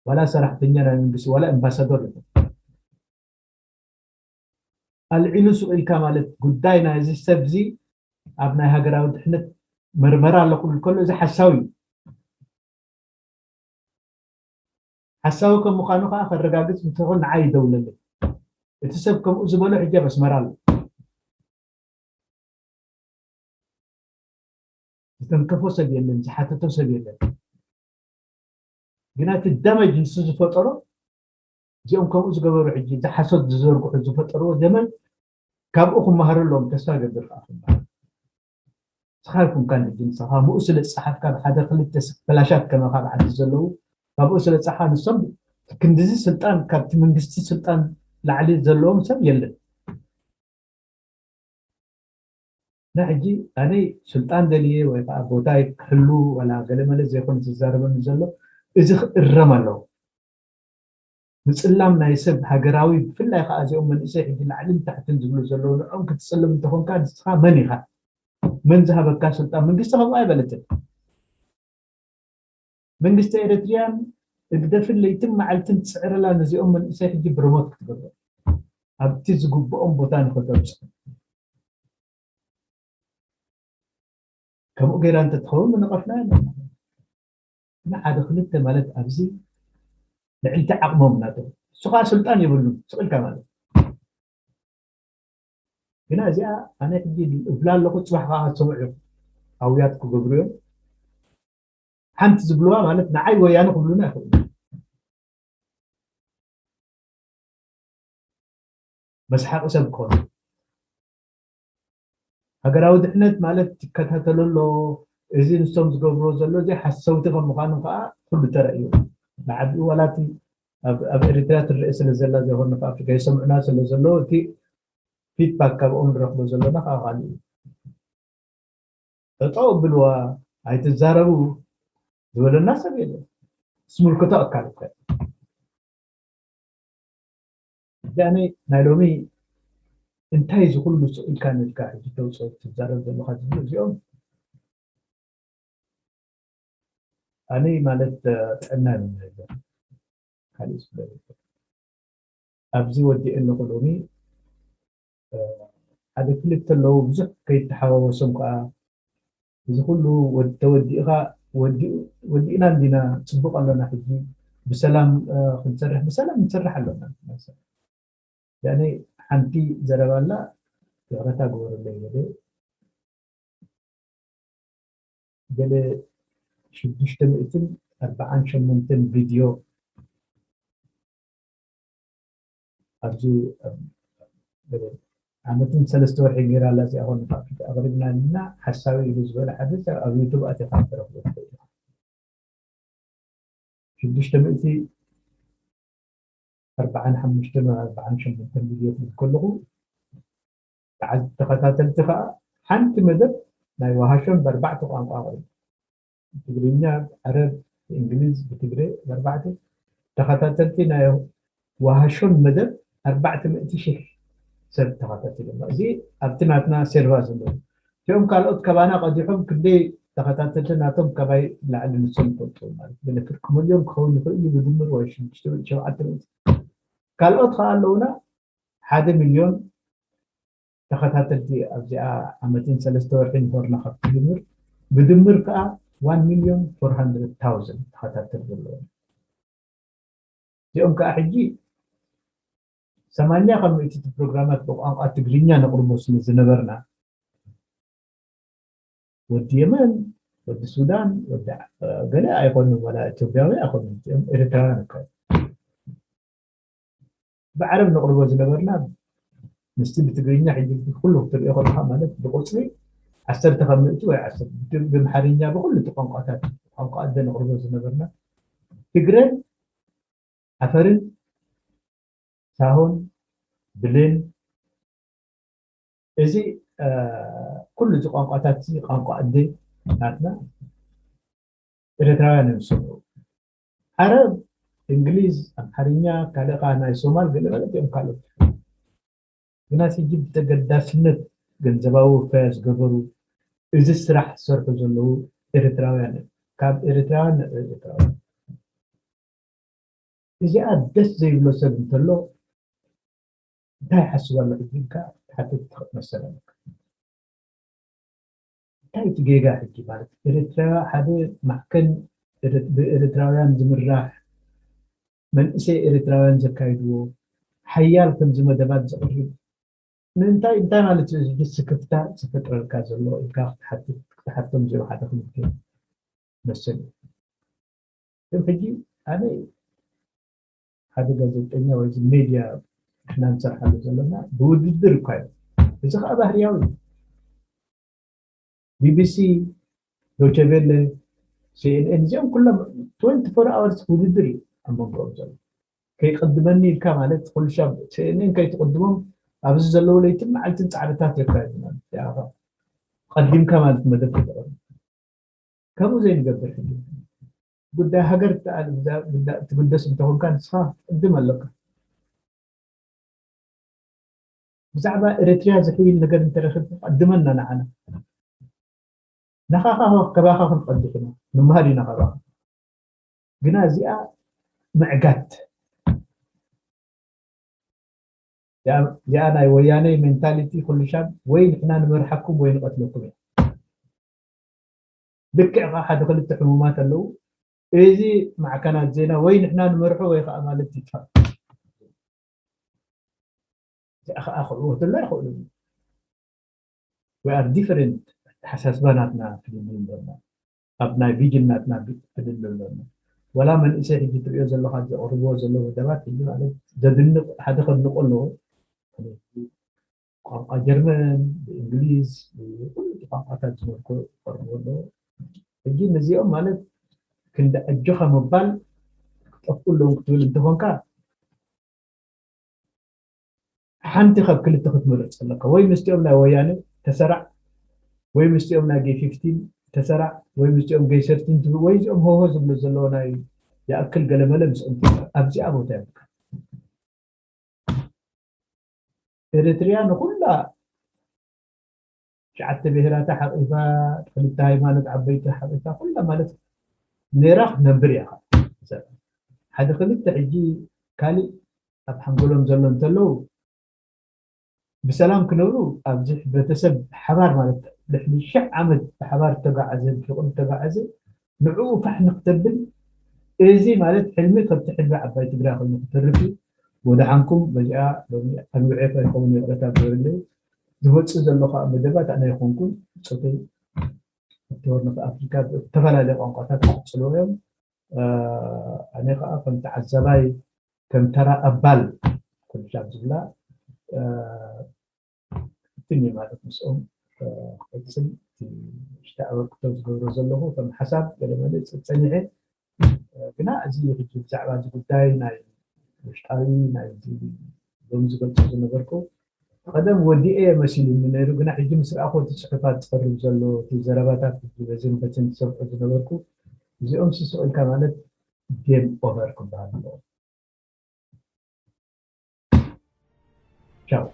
ዋላ ሰራሕተኛ ናይ መንግስቲ ዋላ ኣምባሳደር ይኹን ኣልዒሉ ሱቕ ኢልካ ማለት ጉዳይ ናይዚ ሰብ እዚ ኣብ ናይ ሃገራዊ ድሕነት መርመራ ኣሎ ክብል ከሎ እዚ ሓሳዊ እዩ ሓሳዊ ከም ምዃኑ ከዓ ከረጋግፅ እንትኾን ንዓይ ይደውለለይ እቲ ሰብ ከምኡ ዝበሎ ሕጂ ኣብ ኣስመራ ኣሎ ዝተንከፎ ሰብ የለን ዝሓተቶ ሰብ የለን ግና እቲ ዳመጅ ንሱ ዝፈጠሮ እዚኦም ከምኡ ዝገበሩ ሕጂ እዚ ሓሶት ዝዘርግሑ ዝፈጠርዎ ዘመን ካብኡ ክመሃሩ ኣለዎም ተስፋ ገብር ከዓ ክመሃር ስኻ ይኩንካ ንጂ ንስኻ ምኡ ስለ ዝፀሓፍካ ብሓደ ክልተ በላሻት ከመኻ ብዓዲ ዘለዉ ካብኡ ስለ ፀሓ ንሶም ክንድዚ ስልጣን ካብቲ መንግስቲ ስልጣን ላዕሊ ዘለዎም ሰብ የለን እና ሕጂ ኣነ ስልጣን ደልየ ወይ ከዓ ቦታይ ክሕሉ ዋላ ገለመለ ዘይኮነ ዝዛረበኒ ዘሎ እዚ ክእረም ኣለዎ ምፅላም ናይ ሰብ ሃገራዊ ብፍላይ ከዓ እዚኦም መንእሰይ ሕጂ ላዕልን ታሕትን ዝብሉ ዘለዉ ንዕኦም ክትፅልም እንተኾንካ ንስኻ መን ኢኻ መን ዝሃበካ ስልጣን መንግስቲ ከምኡ ኣይበለትን መንግስቲ ኤረትርያን እግደፍን ለይትን መዓልትን ትፅዕረላ ነዚኦም መንእሰይ ሕጂ ብረሞት ክትገብሮ ኣብቲ ዝግብኦም ቦታ ንኸተብፅሑ ከምኡ ገይራ እንተትኸውን ምነቐፍና እና ሓደ ክልተ ማለት ኣብዚ ልዕልቲ ዓቕሞም ናቶም እሱ ከዓ ስልጣን የብሉን ስቕ ኢልካ ማለት ግና እዚኣ ኣነ ሕጂ እብላ ኣለኹ ፅባሕ ከዓ ክትሰምዑ ኢኹም ኣውያት ክገብሩ እዮም ሓንቲ ዝብልዋ ማለት ንዓይ ወያነ ክብሉና ይኽእሉ መስሓቂ ሰብ ክኾኑ ሃገራዊ ድሕነት ማለት ይከታተሎ ኣሎ እዚ ንሶም ዝገብርዎ ዘሎ እዚ ሓሰውቲ ከም ምዃኑ ከዓ ኩሉ ተረእዩ ብዓቢኡ ዋላ እቲ ኣብ ኤርትራ ትረአ ስለ ዘላ ዘይኮነ ካብ ኣፍሪካ ይሰምዑና ስለ ዘሎ እቲ ፊድባክ ካብኦም ንረክቦ ዘለና ከዓ ካልእ እዩ ጠጠው ኣብልዋ ኣይትዛረቡ ዝበለና ሰብ የለን ዝምልከቶ ኣካል እኮ እዚኣነ ናይ ሎሚ እንታይ እዚ ኩሉ ስቕ ኢልካ ንልካ ሕጂ ተውፅኦ ትዛረብ ዘለካ ዝብሉ እዚኦም ኣነ ማለት ጥዕና የብለይ ካልእ ዝብሎ ኣብዚ ወዲኤ ኣለኹ ሎሚ ሓደ ክልተ ኣለዉ ብዙሕ ከይተሓዋወሶም ከዓ እዚ ኩሉ ተወዲእኻ ወዲእና እንዲና ፅቡቅ ኣለና ሕጂ ብሰላም ክንሰርሕ ብሰላም ንሰርሕ ኣለና ያኔ ሓንቲ ዘረባ ኣላ ይቕረታ ግበሩለይ በለ ገለ ሽዱሽተ ሚእትን ኣርባዓን ሸሞንተን ቪድዮ ኣብዚ ዓመትን ሰለስተ ወርሒ ገይራ ኣላ እዚኣ ኮነ ካብ ፊት ኣቕሪብና ኣለና ሓሳዊ ኢሉ ዝበለ ሓደ ሰብ ኣብ ዩቱብ ኣቲኻ ትረኽቦ ትኽእል ኢኻ ሽዱሽተ ሚእቲ ኣርባዓን ሓሙሽተን ኣርባዓን ሸሞንተን ቪድዮ ክብል ከለኹ፣ ተዓዝ-፣ ተኸታተልቲ ከዓ ሓንቲ መደብ ናይ ወሃሾን ብኣርባዕተ ቋንቋ ኣቕርቡ። ብትግርኛ፣ ብዓረብ፣ ብእንግሊዝ፣ ብትግሬ፣ ብኣርባዕተ ተኸታተልቲ ናይ ወሃሾን መደብ ኣርባዕተ ሚእቲ ሺሕ ሰብ ተኸታቲሎም። እዚ ኣብቲ ናትና ሴርቫ ዘለዉ። እቲኦም ካልኦት ካባና ቀዲሖም ክንደይ ተኸታተልቲ ናቶም ካባይ ላዕሊ ንሶም ይፈልጡ ማለት። ገለ ፍርቂ ሚልዮን ክኸውን ይኽእል እዩ ብድምር ወይ ሽዱሽተ ሚእቲ ሸውዓተ ሚእቲ። ካልኦት ከዓ ኣለዉና ሓደ ሚልዮን ተኸታተልቲ ኣብዚኣ ዓመትን ሰለስተ ወርሕን ሆርና ካብ ትጅምር ብድምር ከዓ ዋን ሚልዮን ፎር ሃንድረድ ታውዘንድ ተኸታተል ዘለዎም። እዚኦም ከዓ ሕጂ ሰማንያ ካብ ሚእቲ እቲ ፕሮግራማት ብቋንቋ ትግርኛ ነቕርቦ ስለ ዝነበርና፣ ወዲ የመን፣ ወዲ ሱዳን፣ ወዲ ዓ-፣ ገለ ኣይኮኑን፣ ዋላ ኢትዮጵያዊ ኣይኮኑን፣ እዚኦም ኤርትራውያን እኮ እዮም። ብዓረብ ነቕርቦ ዝነበርና ምስቲ ብትግርኛ ሕጂ ኩሉ ክትሪኦ ከለኻ ማለት ብቁፅሪ ዓሰርተ ካብ ሚእቲ ወይ ዓሰርተ ብ-፣ ብኣምሓርኛ ብኩሉ እቲ ቋንቋታት ቋንቋ ኣደ ነቕርቦ ዝነበርና ትግረን ዓፈርን ሳሆን ብሌን እዚ እ፣ ኩሉ እዚ ቋንቋታት እዚ ቋንቋ ኣደ ናትና ኤርትራውያን እዮም ዝሰምዑ። ዓረብ፣ እንግሊዝ፣ ኣምሓርኛ፣ ካልእ ከዓ ናይ ሶማል ገለ ማለት እዮም ካልኦት። ግናስ ሕጂ ብተገዳስነት ገንዘባዊ ወፈያ ዝገበሩ እዚ ስራሕ ዝሰርሑ ዘለዉ ኤርትራውያን እዮም። ካብ ኤርትራውያን ንዕቢ ኤርትራውያን። እዚኣ ደስ ዘይብሎ ሰብ እንተሎ እንታይ ይሓስብ ኣሎ ሕጂ ኢልካ ክትሓትት ትኽእል መሰል ኣለካ። እንታይ እቲ ጌጋ ሕጂ ማለት ኤርትራ ሓደ ማዕከን ኤረ-፣ ብኤርትራውያን ዝምራሕ መንእሰይ ኤርትራውያን ዘካይድዎ ሓያል ከምዚ መደባት ዘቕርብ ንምንታይ እንታይ ማለት እዩ? እዚ ስክፍታ ዝፈጥረልካ ዘሎ ኢልካ ክትሓትት ክትሓቶም እዚኦም ሓደ ክልተ መሰል እዩ። ግን ሕጂ ኣነ ሓደ ጋዜጠኛ ወይ እዚ ሜድያ ንሕና ንሰርሓሉ ዘለና ብውድድር እኳ እዩ። እዚ ከዓ ባህርያዊ እዩ። ቢቢሲ፣ ዶቸቬለ፣ ሲኤንኤን እዚኦም ኩሎም ትወንቲ ፎር ኣወርስ ውድድር እዩ ኣብ መንጎኦም ዘሎ። ከይቀድመኒ ኢልካ ማለት ኩሉ ሻብ ሲኤንኤን ከይትቅድሞም ኣብዚ ዘለዉ ለይትን መዓልትን ፃዕርታት የካይዱ ማለት እዩ። ኣኻ ቀዲምካ ማለት መደብ ተጠቐም። ከምኡ ዘይንገብር ሕጂ ጉዳይ ሃገር ትኣል-፣ ትግደስ እንተኾንካ ንስኻ ክትቅድም ኣለካ። ብዛዕባ ኤርትርያ ዝሕይል ነገር እንተረኺብካ ቀድመና ንዓና። ናኻኻ ከባኻ ክንቐድሕ ኢና፣ ንመሃር ኢና ካባኻ። ግና እዚኣ ምዕጋት እዚኣ ናይ ወያነ ሜንታሊቲ ኩሉ ሻብ ወይ ንሕና ንመርሓኩም ወይ ንቐትለኩም እያ። ልክዕ ከዓ ሓደ ክልተ ሕሙማት ኣለዉ። እዚ ማዕከናት ዜና ወይ ንሕና ንመርሖ ወይ ከዓ ማለት ይጥፋእ። እዚኣ ከዓ ክዕወተላ ይኽእሉ። We are different። ኣተሓሳስባ ናትና ፍልልይ ኣለና። ኣብ ናይ ቪዥን ናትና ፍልልይ ኣለና። ወላ መንእሰይ ሕጂ ትሪኦ ዘለኻ ዘቕርብዎ ዘሎ ውደባት ሕጂ ማለት ዘድንቕ ሓደ ከድንቆ ኣለዎ። ቋንቋ ጀርመን፣ ብእንግሊዝ፣ ብኩሉ እቲ ቋንቋታት ዝመልኮ ይቐርቡ ኣለዉ። ሕጂ ነዚኦም ማለት ክንዲ ኣጆኻ ምባል ክጠፍኡ ኣለዎም ክትብል እንተኾንካ ሓንቲ ካብ ክልተ ክትመርፅ ኣለካ። ወይ ምስቲኦም ናይ ወያነ ተሰራዕ፣ ወይ ምስቲኦም ናይ ጌይ ፊፍቲን ተሰራዕ፣ ወይ ምስቲኦም ጌይ ሰርቲን ትብል፣ ወይ እዚኦም ሆሆ ዝብሉ ዘለዎ ናይ ይኣክል ገለመለ ምስኦም ተሰራዕ። ኣብዚኣ ቦታ የብልካ። ኤርትርያ ንኹላ ትሽዓተ ብሄራታ ሓቒፋ፣ ክልተ ሃይማኖት ዓበይቲ ሓቒፋ፣ ኩላ ማለት ነይራ ክትነብር እያ። ሓደ ክልተ ሕጂ ካሊእ ኣብ ሓንጎሎም ዘሎ እንተለዉ ብሰላም ክነብሩ ኣብዚ ሕብረተሰብ ብሓባር ማለት ልሕሊ ሽሕ ዓመት ብሓባር ዝተጓዓዘ ብፍቕሪ ዝተጓዓዘ ንዕኡ ፋሕ ንክተብል እዚ ማለት ሕልሚ ከብቲ ሕልሚ ዓባይ ትግራይ ኮይኑ ክተርፍ እዩ። ወደሓንኩም በዚኣ ሎሚ ኣንውዔ ከይኸውን ይቕረታ ግበርለይ። ዝወፅእ ዘሎ ከዓ መደባት ኣነ ይኾንኩን ብፆተይ ኣብቲ ሆርን ኦፍ ኣፍሪካ ብዝተፈላለየ ቋንቋታት ይቕፅልዎ እዮም። ኣነ ከዓ ከም ተዓዛባይ ከም ተራ ኣባል ኩልሻብ ዝብላ ክትፍትን እየ ማለት ምስኦም ክቐፅል እቲ ሽተ ኣበርክቶ ዝገብሮ ዘለኹ ከም ሓሳብ ገለመለ ፀኒሐ ግና እዚ ሕጂ ብዛዕባ እዚ ጉዳይ ናይ ውሽጣዊ ናይዚ ሎም ዝገልፁ ዝነበርኩ ቀደም ወዲኤ መሲሉኒ ነይሩ፣ ግና ሕጂ ምስ ረኣኹ እቲ ፅሑፋት ዝቐርብ ዘሎ እቲ ዘረባታት በዝን በትን ዝሰምዑ ዝነበርኩ እዚኦም ስስቕ ኢልካ ማለት ጌም ኦቨር ክበሃል ኣለዎ። ቻው።